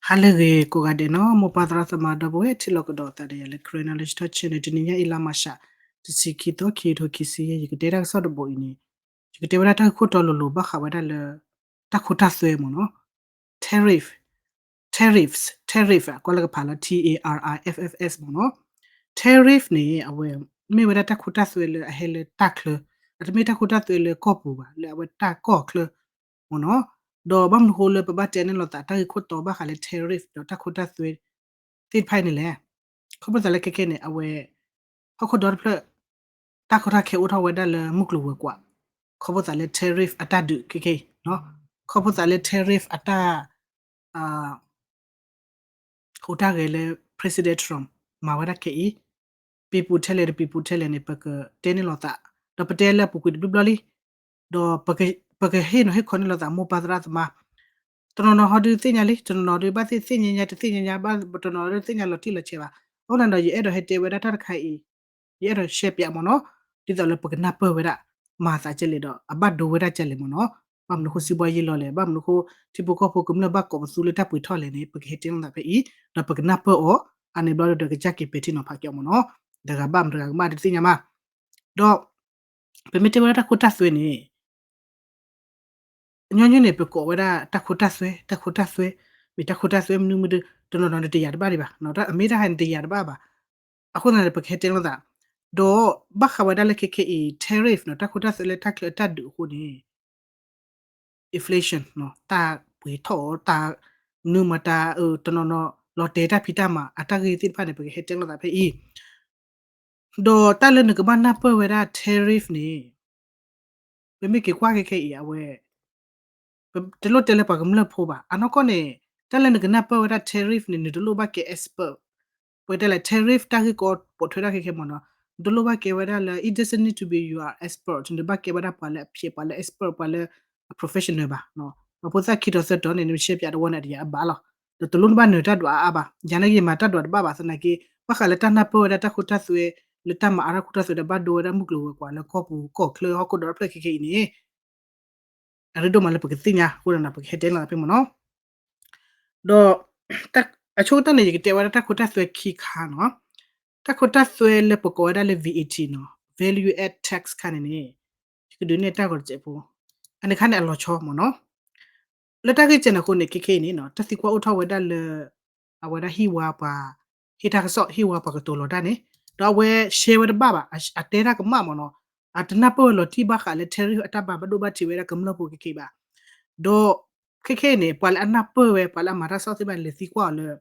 ဟါလၢအဂ့ၤကိးဂၤဒဲးနီၤ, မိၢ်ပၢ်သရၣ်သမါဒီပုၢ်ဝဲၢ် ထံၣ်လိာ်ကဒီးသးဒီးယၤလၢ Karen Knowledge Talk Channel တနံၤညါအံၤ လါမၤရှး တဆံခံသီ ခံကထိခံဆံယဲၢ် ယကတဲတၢ်ကစီၣ်တဘိအံၤန့ၣ် ယကတဲဝဲဒၣ်တၢ်ဂ့ၢ်ခိၣ်တီလိၤလိၤ ဘၣ်ဃးဝဲဒၣ်လၢ တၢ်ခိတၢ်သွဲမ့ၢ်နီၤ, tariff, tariffs, tariff ကွၢ်လၢကဖးလီၤ T A R I F F S မ့ၢ်နီၤ, tariff န့ၣ် အဝဲ မ့ၢ်ဝဲဒၣ်တၢ်ခိတၢ်သွဲလၢအဟဲလၢတၢ်ချၢ, အတမ့ၢ်တၢ်ခိတၢ်သွဲလၢကီၢ်ပူၤဘၣ်, လၢအဝဲတၢ်ကီၢ်ချၢ မ့ၢ်နီၤ, ဒီးဘၣ်မနုၤဃိလၢပဘၣ်တဲန့ၢ်လိာ်သး တၢ်ဂ့ၢ်ခိၣ်တီဘၣ်ဃးလၢ tariff ဒီးတၢ်ခိတၢ်သွဲ သ့ၣ်တဖၣ်အံၤန့ၣ်လဲၣ်, ခီဖျိသးလၢခဲခဲန့ၣ် အဝဲ ဟီၣ်ခိၣ်ဒီတဖျၢၣ် တၢ်ကီတၢ်ခဲအိၣ်ထီၣ်ဝဲဒၣ်လၢမုၢ်ကျိၤဝဲၤကွာ်, ခီဖျိသးလၢ tariff အတၢ်ဒုးခဲခဲအံၤ, ခီဖျိသးလၢ tariff အတၢ် ဟူးတၢ်ဂဲၤလၢ President Trump မၤဝဲဒၣ်ခဲအံၤ, ပံၤပူၤထဲလဲၣ်တပံၤပူၤထဲလဲၣ်န့ၣ် ပကတဲန့ၢ်လိာ်သး, ဒီးပတဲလၢအပူၤကွံာ်တဘျီဘျီလံ, ဒီးပကဟ့ၣ်နီၤဟ့ၣ်ခီန့ၢ်လိာ်သးမိၢ်ပၢ်သရၣ်သမါ, တနီၤနီၤဟီဒုးသ့ၣ်ညါလံ, တနီၤနီၤဒုးဘၣ်သ့ၣ်သ့ၣ်ညါညါ တသ့ၣ်ညါညါဘၣ်, တနီၤနီၤဒုးသ့ၣ်ညါလီၤတံၢ်လီၤဆဲးဘၣ်, အဃိန့ၣ်ဒီး ယအဲၣ်ဒိးဟဲတဲဝဲဒၣ်တၢ်တခါအံၤ, ယအဲၣ်ဒိးရှဲပၠးမ့ၢ်နီၤ, ဒ်သိးလၢပကနၢ်ပၢၢ်ဝဲဒၣ် မၤသးကဲလဲၣ်ဒီး အဘၣ်ဒိဝဲဒၣ်ကဲလဲၣ်မ့ၢ်နီၤ, ဘၣ်မနုၤဃိစံးဘှါယံာ်လီၤလဲၣ်, ဘၣ်မနုၤဃိ ထံဖိကီၢ်ဖိကမျၢၢ်ဘၣ်ကိးပသူလၢတၢ်ပှ့ၤထီၣ်လဲၣ်န့ၣ် ပကဟဲတဲလိာ်သးဖဲအံၤ, ဒီးပကနၢ်ပၢၢ်အီၤ, အန့ၣ်ဘျီဒီးကစၢ်က့ၤပဲာ်ထံနီၤဖးက့ၤအီၤမ့ၢ်နီၤ, တဂၤဘၣ်မတဂၤကဘၣ်တသ့ၣ်ညါမး, ဒီး ပမ့ၢ်တဲဝဲဒၣ်တၢ်ခိတၢ်သွဲန့ၣ် ညီနုၢ်န့ၣ် ပကိးဝဲဒၣ်တၢ်ခိတၢ်သွဲ, တၢ်ခိတၢ်သွဲ, မ့ၢ်တၢ်ခိတၢ်သွဲမနုၤမနုၤ, တနီၤနီၤန့ၣ်တယာ်တဘၣ်ဒံးဘၣ်, အမ့ၢ်တၢ်ဟဲန့ၣ်တယာ်တဘၣ်ဘၣ်, အဃိသတးန့ၣ် ပကဟဲတဲလိာ်သး, ဒီးဘၣ်ဃးဝဲဒၣ်လၢခဲခဲအံၤ tariff နီၤ, တၢ်ခိတၢ်သွဲလၢတၢ်ချၢအတၢ်ဒုးအဃိန့ၣ် inflation နီၤ, တၢ်ပှ့ၤထီၣ်အီၤ တၢ်မနုၤမတၤ တနီၤနီၤ လီၤတဲာ်တၢ်ဖံးတၢ်မၤ အတၢ်ဂ့ၢ်သ့ၣ်တဖၣ်န့ၣ် ပကဟဲတဲလိာ်သးဖဲအံၤ ဒီးတၢ်လၢနကဘၣ်နၢ်ပၢၢ်ဝဲဒၣ် tariff န့ၣ် ပမ့ၢ်က့ၤကွၢ်ခဲခဲအံၤ အဝဲ ပတလိၣ်တဲလၢပှၤကမျၢၢ်ဖိဘၣ်. အနီၢ်ကီၢ်န့ၣ် တၢ်လၢနကနၢ်ပၢၢ်ဝဲဒၣ် tariff န့ၣ် နတလိၣ်ဘၣ်ကဲ expert. ပတဲလၢ tariff တၢ်ဂ့ၢ်ကီပိာ်ထွဲတၢ်ခဲခဲမ့ၢ်နီၤ, နတလိၣ်ဘၣ်ကဲဝဲဒၣ်လၢ it doesn't need to be you are expert, နတဘၣ်ကဲဝဲဒၣ်ပှၤလၢအဖျဲး ပှၤလၢ expert ပှၤလၢအ professional ဘၣ်. ပှၤဖိသၣ်ခံတီၤသၢတီၤန့ၣ် နမ့ၢ်ရှဲပၠးတဝီန့ၣ် အတယၤအဘၣ်လီၤ. ဒီးတလိၣ်နဘၣ်နၢၤတၢ်ဒွးအါအါဘၣ်. ယၤန့ၣ်ယမၤတၢ်ဒွးတဘၣ်ဘၣ်သနာ်က့ ဘၣ်ဃးလၢတၢ်နၢ်ပၢၢ်ဝဲဒၣ်တၢ်ခိတၢ်သွဲ လၢတၢ်မၤအါတၢ်ခိတၢ်သွဲဒီးဘၣ်ဒိဝဲဒၣ်မုၢ်ကျိၤဝဲၤကွာ်လၢကီၢ်ပူၤကီၢ်ချၢဟီၣ်ခိၣ်ဒီတဖျၢၣ်ခဲခဲအံၤန့ၣ် အရ့ဒိၣ်မးလၢပကသ့ၣ်ညါအဃိဒီး ပကဟဲတဲလီၤသးဖဲမ့ၢ်နီၤ. ဒီး အဆိကတၢၢ်န့ၣ် ယကတဲဝဲဒၣ်တၢ်ခိတၢ်သွဲခံခါနီၤ. တၢ်ခိတၢ်သွဲလၢပကိးဝဲဒၣ်လၢ V A T နီၤ, Value Add Tax ခါန့ၣ်န့ၣ် ယကဒုးနဲၣ်တၢ်ဂီၤတစဲးဖိ, အန့ၣ်ခါန့ၣ်အလီၤဆီမ့ၢ်နီၤ. လၢတၢ်ဂ့ၢ်ကဲန့ၣ်အဃိန့ၣ် ခဲခဲအံၤန့ၣ်နီၤ တၢ်သံကွၢ်အိၣ်ထီၣ်ဝဲဒၣ်လၢ အဝဲဒၣ်ဟံၣ်ဝါပှၤ ဟ့ၣ်တၢ်ကစီၣ် ဟ့ၣ်ဝါပှၤကတိၤလီၤတၢ်န့ၣ် ဒီးအဝဲရှဲဝဲတဘၣ်ဘၣ်, အတဲတၢ်ကမၣ်မ့ၢ်နီၤ, အတနၢ်ပၢၢ်ဝဲလီၤတံၢ်ဘၣ်ဃးလၢ tariff အတၢ်ဘၣ်ဒိဘၣ်ထံးဝဲဒၣ်ကမျၢၢ်ဖိခဲခဲအံၤဘၣ်. ဒီးခဲခဲအံၤန့ၣ် ပှၤလၢအနၢ်ပၢၢ်ဝဲ ပှၤလၢအမၤတၢ်ကစီၣ်သ့ၣ်တဖၣ်န့ၣ် လဲၤသံကွၢ်အီၤလၢ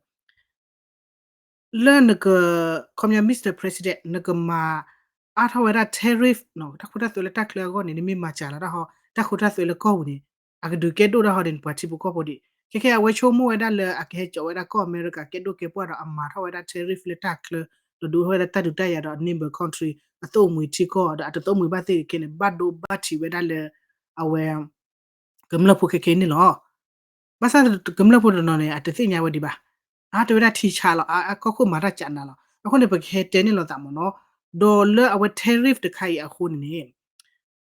လၢနက ခီပညီ Mister President နကမၤအါထီၣ်ဝဲဒၣ် tariff နီၤ, တၢ်ခိတၢ်သွဲလၢတၢ်ချၢအဂီၢ်န့ၣ် နမ့ၢ်မၤစှၤလီၤတၢ်ဟီ တၢ်ခိတၢ်သွဲလၢကီၢ်ပူၤန့ၣ် အကဒုးကဲဒိၣ်တၢ်ဟီဒ်န့ၣ် ပှၤထံဖိကီၢ်ဖိဒံး. ခဲခဲအဝဲဆိကမိၣ်ဝဲဒၣ်လၢအကဟဲကၠီၤဝဲဒၣ်ကီၢ်အမဲရကၤကဲဒိၣ်ကဲပှၢ်ဒီးအမၤထီၣ်ဝဲဒၣ် tariff လၢတၢ်ချၢ ဒီးဒုးအိၣ်ဝဲဒၣ်တၢ်ဒုးတၢ်ယၤဒီး neighbor country အသိၣ်မှံၤထံကီၢ် ဒီးအတသိၣ်မှံၤဘၣ်သ့ၣ်ခဲခဲန့ၣ် ဘၣ်ဒိဘၣ်ထံးဝဲဒၣ်လၢ အဝဲ ကမျၢၢ်ဖိခဲခဲန့ၣ်လီၤ. ဘၣ်ဆၣ်ကမျၢၢ်ဖိတနီၤန့ၣ် အတသ့ၣ်ညါဝဲဒံးဘၣ်. အါတဝဲဒၣ်ထံဆါလီၤ, အကီၢ်ခိၣ်မၤတၢ်ကနးလီၤ. အဃိန့ၣ် ပကဟဲတဲန့ၢ်လိာ်သးမ့ၢ်နီၤ. ဒီးလၢအဝဲ tariff တခါအံၤအဃိန့ၣ်န့ၣ်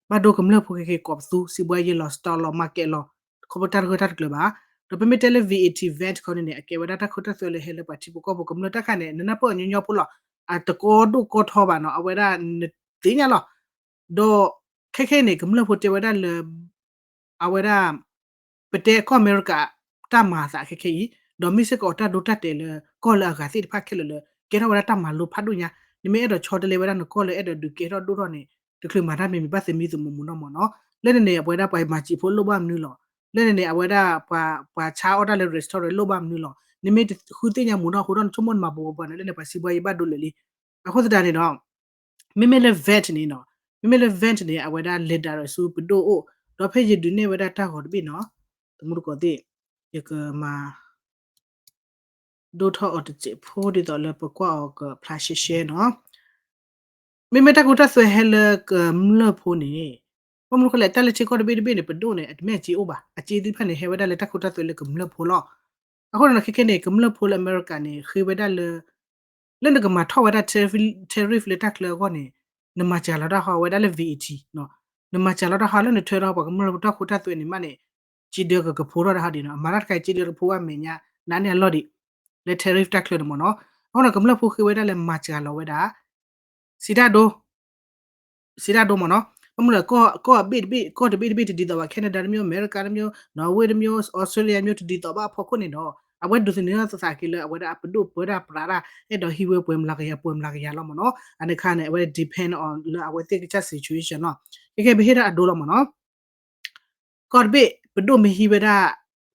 ဘၣ်ဒိကမျၢၢ်ဖိခဲခဲကိးပသူ စံးဘှါယဲလီၤ stock လီၤ market လီၤ ခီဖျိတၢ်တဂၢၢ်တၢ်တကျၢၤဘၣ်. ဒီးပမ့ၢ်တဲလၢ V A T, vat ခီန့ၣ်န့ၣ် အကဲဝဲဒၣ်တၢ်ခိတၢ်သွဲလၢဟဲလၢပှၤထံဖိကီၢ်ဖိကမျၢၢ်တၢ်ခါန့ၣ် နနၢ်ပၢၢ်အီၤညီညီဖိလီၤ. အတကီဒိၣ်ကီထီဘၣ်နီၤ အဝဲဒၣ်နသ့ၣ်ညါလီၤ. ဒီးခဲခဲအံၤန့ၣ် ကမျၢၢ်ဖိတဲဝဲဒၣ်လၢ အဝဲဒၣ် ပတဲကီၢ်အမဲရကၤ တၢ်မၤအသးခဲခဲအံၤ ဒီးမ့ၢ်စ့ၢ်ကီးတၢ်ဒိတၢ်တဲာ်လၢကီၢ်လၢအဂၤသ့ၣ်တဖၣ်ခဲလၢာ်လၢ ကဲထီၣ်ဝဲဒၣ်တၢ်မၤလိဖးဒိၣ်ညါ, နမ့ၢ်အဲၣ်ဒိးဆီတလဲဝဲဒၣ်နကီၢ်လၢအဲၣ်ဒိးဒုးကဲထီၣ်ဒိၣ်ထီၣ်န့ၣ် တချုးမၤတၢ်မံၤမံၤဘၣ်သမံသမိးမုာ်နီၢ်မုာ်နီၤ. လၢန့ၣ်န့ၣ် အဝဲဒၣ်ပှၤမၤစံာ်ဖိလိၣ်ဘၣ်မနုၤလီၤ. လၢန့ၣ်န့ၣ် အဝဲဒၣ်ပှၤဆါအီၣ်တၢ်လၢ restaurant လိၣ်ဘၣ်မနုၤလီၤ. နမ့ၢ်တဃုသ့ၣ်ညါမုာ်နီၢ်အဃိဒီး နဆိကမိၣ်နမၤဘိးဘၣ်န့ၣ် လၢန့ၣ် ပှၤစံးဘှါယဲဘၣ်ဒိလၢာ်လံ. အဃိသတးန့ၣ်ဒီး မ့မ့ၢ်လၢ vet န့ၣ်နီၤ, မ့မ့ၢ်လၢ vet န့ၣ် အဝဲဒၣ်လဲၤဒၣ်ရၢၣ်ဆူပဒိၣ်အိၣ်, ဒီးဖဲယဒုးနဲၣ်ဝဲဒၣ်တၢ်ဂီၤတဘ့ၣ်နီၤ, တမူတကိးသ့ၣ်, ယကမၤ ဒိၣ်ထီၣ်အီၤတစဲးဖိဒ်သိးလၢပကွၢ်အီၤကဖျါရှဲရှဲနီၤ. မ့မ့ၢ်တၢ်ခိတၢ်သွဲဟဲလၢကမျၢၢ်ဖိန့ၣ်, ဘၣ်မနုၤဃိလဲၣ် တၢ်လၢထံကီၢ်တဘ့ၣ်တဘ့ၣ်န့ၣ် ပဒိၣ်န့ၣ် အတမ့ၢ်အစ့အိၣ်ဘၣ်, အစ့သ့ၣ်တဖၣ်န့ၣ် ဟဲဝဲဒၣ်လၢတၢ်ခိတၢ်သွဲလၢကမျၢၢ်ဖိလီၤ. အဃိန့ၣ် ခဲခဲန့ၣ် ကမျၢၢ်ဖိလၢအမဲရကၤန့ၣ် ဃ့ဝဲဒၣ်လၢ လၢနကမၤထီၣ်ဝဲဒၣ် tariff လၢတၢ်ချၢအဂီၢ်န့ၣ် နမၤစှၤလီၤတၢ်ဟီဝဲဒၣ်လၢ VAT နီၤ, နမၤစှၤလီၤတၢ်ဟီလၢနထွဲထီၣ်ပှၤကမျၢၢ်တၢ်ခိတၢ်သွဲန့ၣ်မးန့ၣ် စ့ဒၢကကဖိထီၣ်တၢ်ဟီဒ်နီၤ, အမၤတၢ်တခါအံၤ စ့ဒၢတဖိဘၣ်မဲာ်ညါ နးန့ၢ်အလီၢ်ဒံး လၢ tariff တၢ်ချၢန့ၣ်မ့ၢ်နီၤ. အဃိဒီးကမျၢၢ်ဖိဃ့ဝဲဒၣ်လၢမၤစှၤလီၤဝဲဒၣ် စံးတၢ်ဒိ စံးတၢ်ဒိမ့ၢ်နီၤ. ဘၣ်မနုၤလဲၣ် ကီၢ်အဘ့ၣ်တဘ့ၣ် ကီၢ်တဘ့ၣ်တဘ့ၣ်တဒ်သိးဘၣ် Canada တမျိုး အမဲရကၤတမျိုး Norway တမျိုး Australia တမျိုး တဒ်သိးဘၣ်အဖီခိၣ်န့ၣ်ဒီး အဝဲဒိးသန့ၤထီၣ်သးက့ၤလၢအဝဲဒၣ်အပဒိၣ်ပၢတၢ်ပြးတၢ် အဲၣ်ဒိးဟံးဝဲပှဲၤမျးကယၤ ပှဲၤမျးကယၤလီၤမ့ၢ်နီၤ. အန့ၣ်ခါန့ၣ် အဝဲ depend on လၢအဝဲသ့ၣ်ကစၢ် situation နီၤ. ခဲကဲ ပဟ့ၣ်ဒၣ်အဒိလီၤမ့ၢ်နီၤ. ကီၢ်တဘ့ၣ် ပဒိၣ်မ့ၢ်ဟံးဝဲဒၣ်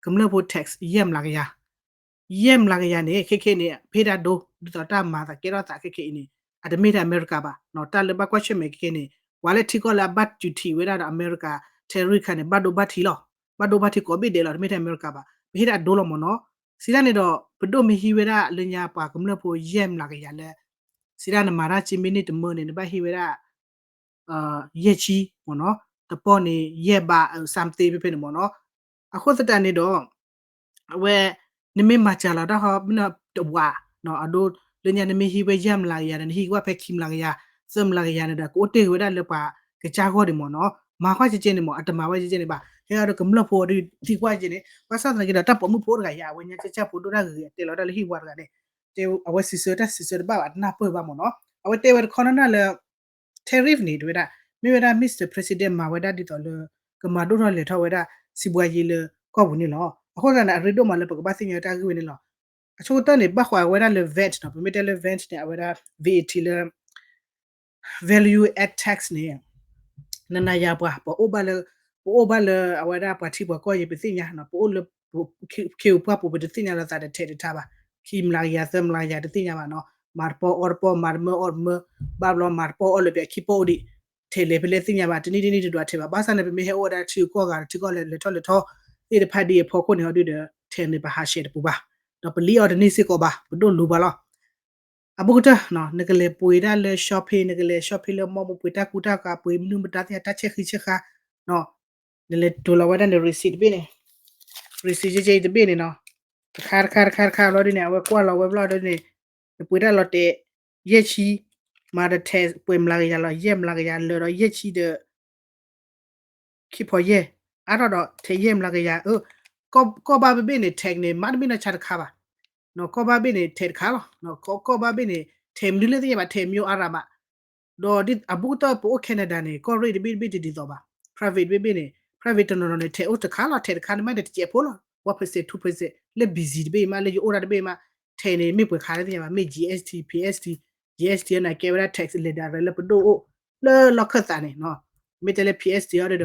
ကမျၢၢ်ဖိ tax ယဲၢ်မျးကယၤ, ယဲၢ်မျးကယၤန့ၣ် ခဲခဲန့ၣ် ပဟ့ၣ်ဒၣ်ဒိ ဒ်သိးတၢ်မၤသးကဲထီၣ်သးခဲခဲအံၤန့ၣ် အတမ့ၢ်ထဲအမဲရကၤဘၣ်. တၢ်လၢဘၣ်ကွၢ်ဆၢၣ်မဲာ်ခဲခဲန့ၣ် ပှၤလၢထံကီၢ်လၢအဘၣ်စူၤထံးဝဲဒၣ်ဒီးအမဲရကၤ tariff ခါန့ၣ် ဘၣ်ဒိဘၣ်ထံးလီၤ. ဘၣ်ဒိဘၣ်ထံးကိးဘ့ၣ်ဒဲးလီၤ တမ့ၢ်ထဲအမဲရကၤဘၣ်. ပဟ့ၣ်ဒၣ်အဒိလီၤမ့ၢ်နီၤ. စံးတၢ်န့ၣ်ဒီး ပဒိၣ်မ့ၢ်ဟံးဝဲဒၣ်လၢညါပှၤကမျၢၢ်ဖိယဲၢ်မျးကယၤလၢ စံးတၢ်နမၤတၢ်စ့မ့ၢ်န့ၢ်တမၢန့ၣ် နဘၣ်ဟ့ၣ်ဝဲဒၣ် ယဲၢ်ဆံမ့ၢ်နီၤ, တပီၢ်န့ၣ် ယဲၢ်ဘး something ဖဲဖဲန့ၣ်မ့ၢ်နီၤ. အဃိသတးန့ၣ်ဒီး အဝဲ နမ့ၢ်မၤစှၤလီၤတၢ်ဃီ မ့ၢ်တဝး အဒိ လၢညါနမ့ၢ်ဟံးဝဲယဲၢ်မျးကယၤဒီး နဟံးက့ၤဝဲဖဲခံမျးကယၤ သၢမျးကယၤန့ၣ်ဒီး ကအိၣ်တ့ၢ်က့ၤဝဲဒၣ်လၢပှၤကစၢ်ဂီၢ်ဒံးမ့ၢ်နီၤ. မၤကွၢ်ကဲကဲန့ၣ်မ့ၢ် အတမၤဝဲကဲကဲန့ၣ်ဘၣ်. ဟဲအီၤဒီးကမျၢၢ်ဖိဒီးသံကွၢ်ကဲန့ၣ် ဘၣ်ဆၣ်သနာ်က့ဒီး တၢ်ပိာ်မုၣ်ဖိတဂၤယါ အဝဲညါကစၢ်ဖိဒိၣ်တၢ်ဂ့ၤဂ့ၤ တဲလီၤတၢ်လၢဟံၣ်ဝါတဂၤန့ၣ် တဲအဝဲစံးဆၢတၢ်စံးဆၢတဘၣ်ဘၣ် တနၢ်ပၢၢ်ဘၣ်မ့ၢ်နီၤ. အဝဲတဲဝဲတခီနၢ်နၢ်လၢ tariff န့ၣ် တဝဲဒၣ် မ့ၢ်ဝဲဒၣ် Mister President မၤဝဲဒၣ်ဒ်သိးလၢ ကမၤဒိၣ်ထီၣ်လဲၤထီၣ်ဝဲဒၣ် စံးဘှါယ့လၢကီၢ်ပူၤန့ၣ်လီၤ. အဃိသတးန့ၣ် အရ့ဒိၣ်မးလၢပကဘၣ်သ့ၣ်ညါတၢ်ဂ့ၢ်ဝဲန့ၣ်လီၤ. အဆိကတၢၢ်န့ၣ် ဘၣ်ဃးဝဲဒၣ်လၢ VAT နီၤ, ပမ့ၢ်တဲလၢ VAT န့ၣ် အဝဲဒၣ် VAT လၢ value add tax န့ၣ် နနၤယၤပှၤ ပအိၣ်ဘၣ်လၢ ပအိၣ်ဘၣ်လၢအဝဲဒၣ်ပှၤထံပှၤကီၢ်အံၤ ပသ့ၣ်ညါနီၤ, ပအိၣ်လၢ ခ့ပှၢ်ပူၤ ပတသ့ၣ်ညါလီၤသးတထဲးတထါဘၣ်, ခံမျးကယၤ သၢမျးကယၤ တသ့ၣ်ညါဘၣ်နီၤ, မၤတပီၢ်အီၣ်တပီၢ် မၤတမၢအီၣ်တမၢ, ဘၣ်ဘျီမၤတပီၢ်အီၣ်လၢပှဲၤခံပီၢ်အိၣ်ဒံး, ထဲးလဲၤဖဲလဲၣ်သ့ၣ်ညါဘၣ်, တနံၣ်တနံၣ်တဒွးထဲးဘၣ်, ဘၣ်ဆၣ်န့ၣ် ပမ့ၢ်ဟဲအိၣ်ဝဲဒၣ်ထံဂုၤကီၢ်ဂၤ ထံကီၢ်လဲၤလဲၤထီၣ်လဲၤထီၣ်သ့ၣ်တဖၣ်ဒ်အံၤအဖီခိၣ်န့ၣ် အီၤဒုဒီး ထဲးန့ၣ် ပဟးဆှဲးတပူၤဘၣ်, ဒီးပလံအီၤတန့ၢ်စ့ၢ်ကီးဘၣ်, ပဒိၣ်လူၤဘၣ်လီၤ. အဘူးကတၢၢ် နကလဲၤပှ့ၤဒၣ်လၢ shopping နကလဲၤ shopping လၢ mall ပှ့ၤတၢ်ကူတၢ်ကၤ ပှ့ၤမနုၤမတၤသ့ၣ်ညါ တၢ်ဆဲးဃံဆဲးဃါ နလဲၤတိၤလီၤဝဲဒၣ်န့ၣ် receipt တဘ့ၣ်န့ၣ်, receipt ကဲကဲအံၤတဘ့ၣ်န့ၣ်နီၤ, တခါတခါတခါတခါဘျီဒ်န့ၣ် အဝဲကွၢ်လီၤဝဲဘျီဒ်န့ၣ်, နပှ့ၤတၢ်လီၤတဲာ် ယဲၢ်ဆံ, မၤဒီးထဲးပှဲၤမျးကယၤလီၤ ယဲၢ်မျးကယၤလၢာ်ဒီးယဲၢ်ဆံဒီး ခံဖီယဲၢ်, အါထီၣ်ဒီးထဲးယဲၢ်မျးကယၤ, ကီၢ်ဘၣ်ဘ့ၣ်ဘ့ၣ်န့ၣ် tax န့ၣ် မၤတမ့ၢ်နီၢ်ဆါတခါဘၣ်, ကီၢ်ဘၣ်ဘ့ၣ်န့ၣ် ထဲးတခါလီၤ, ကီၢ်ဘၣ်ဘ့ၣ်န့ၣ် ထဲးမနုၤလဲၣ်သ့ၣ်ညါဘၣ် ထဲးမနုၤအါရၤမး, ဒီးအဘူးကတၢၢ်ပအိၣ် Canada န့ၣ် ကီၢ်ရ့ၣ်တဘ့ၣ်တဘ့ၣ်တဒ်သိးဘၣ်, private တဘ့ၣ်ဘ့ၣ်န့ၣ် private တနီၤနီၤန့ၣ် ထဲးအိၣ်တခါလီၤ, ထဲးတခါန့ၣ်မ့ၢ်တစဲးဖိလီၤ, one percent two percent လၢ busy တဘ့ၣ်မး လၢယအိၣ်ဒၣ်တဘ့ၣ်မး, ထဲးန့ၣ် မ့ၢ်ပှဲၤခါလၢသ့ၣ်ညါဘၣ်, မ့ၢ် GST, PST, GST န့ၣ် ကဲဝဲဒၣ် tax လဲၤဒၣ်ရၢၣ်လၢပဒိၣ်အိၣ် လၢလီၢ်ခၢၣ်သးန့ၣ်, မ့ၢ်တဲလၢ PST အီၤဒီး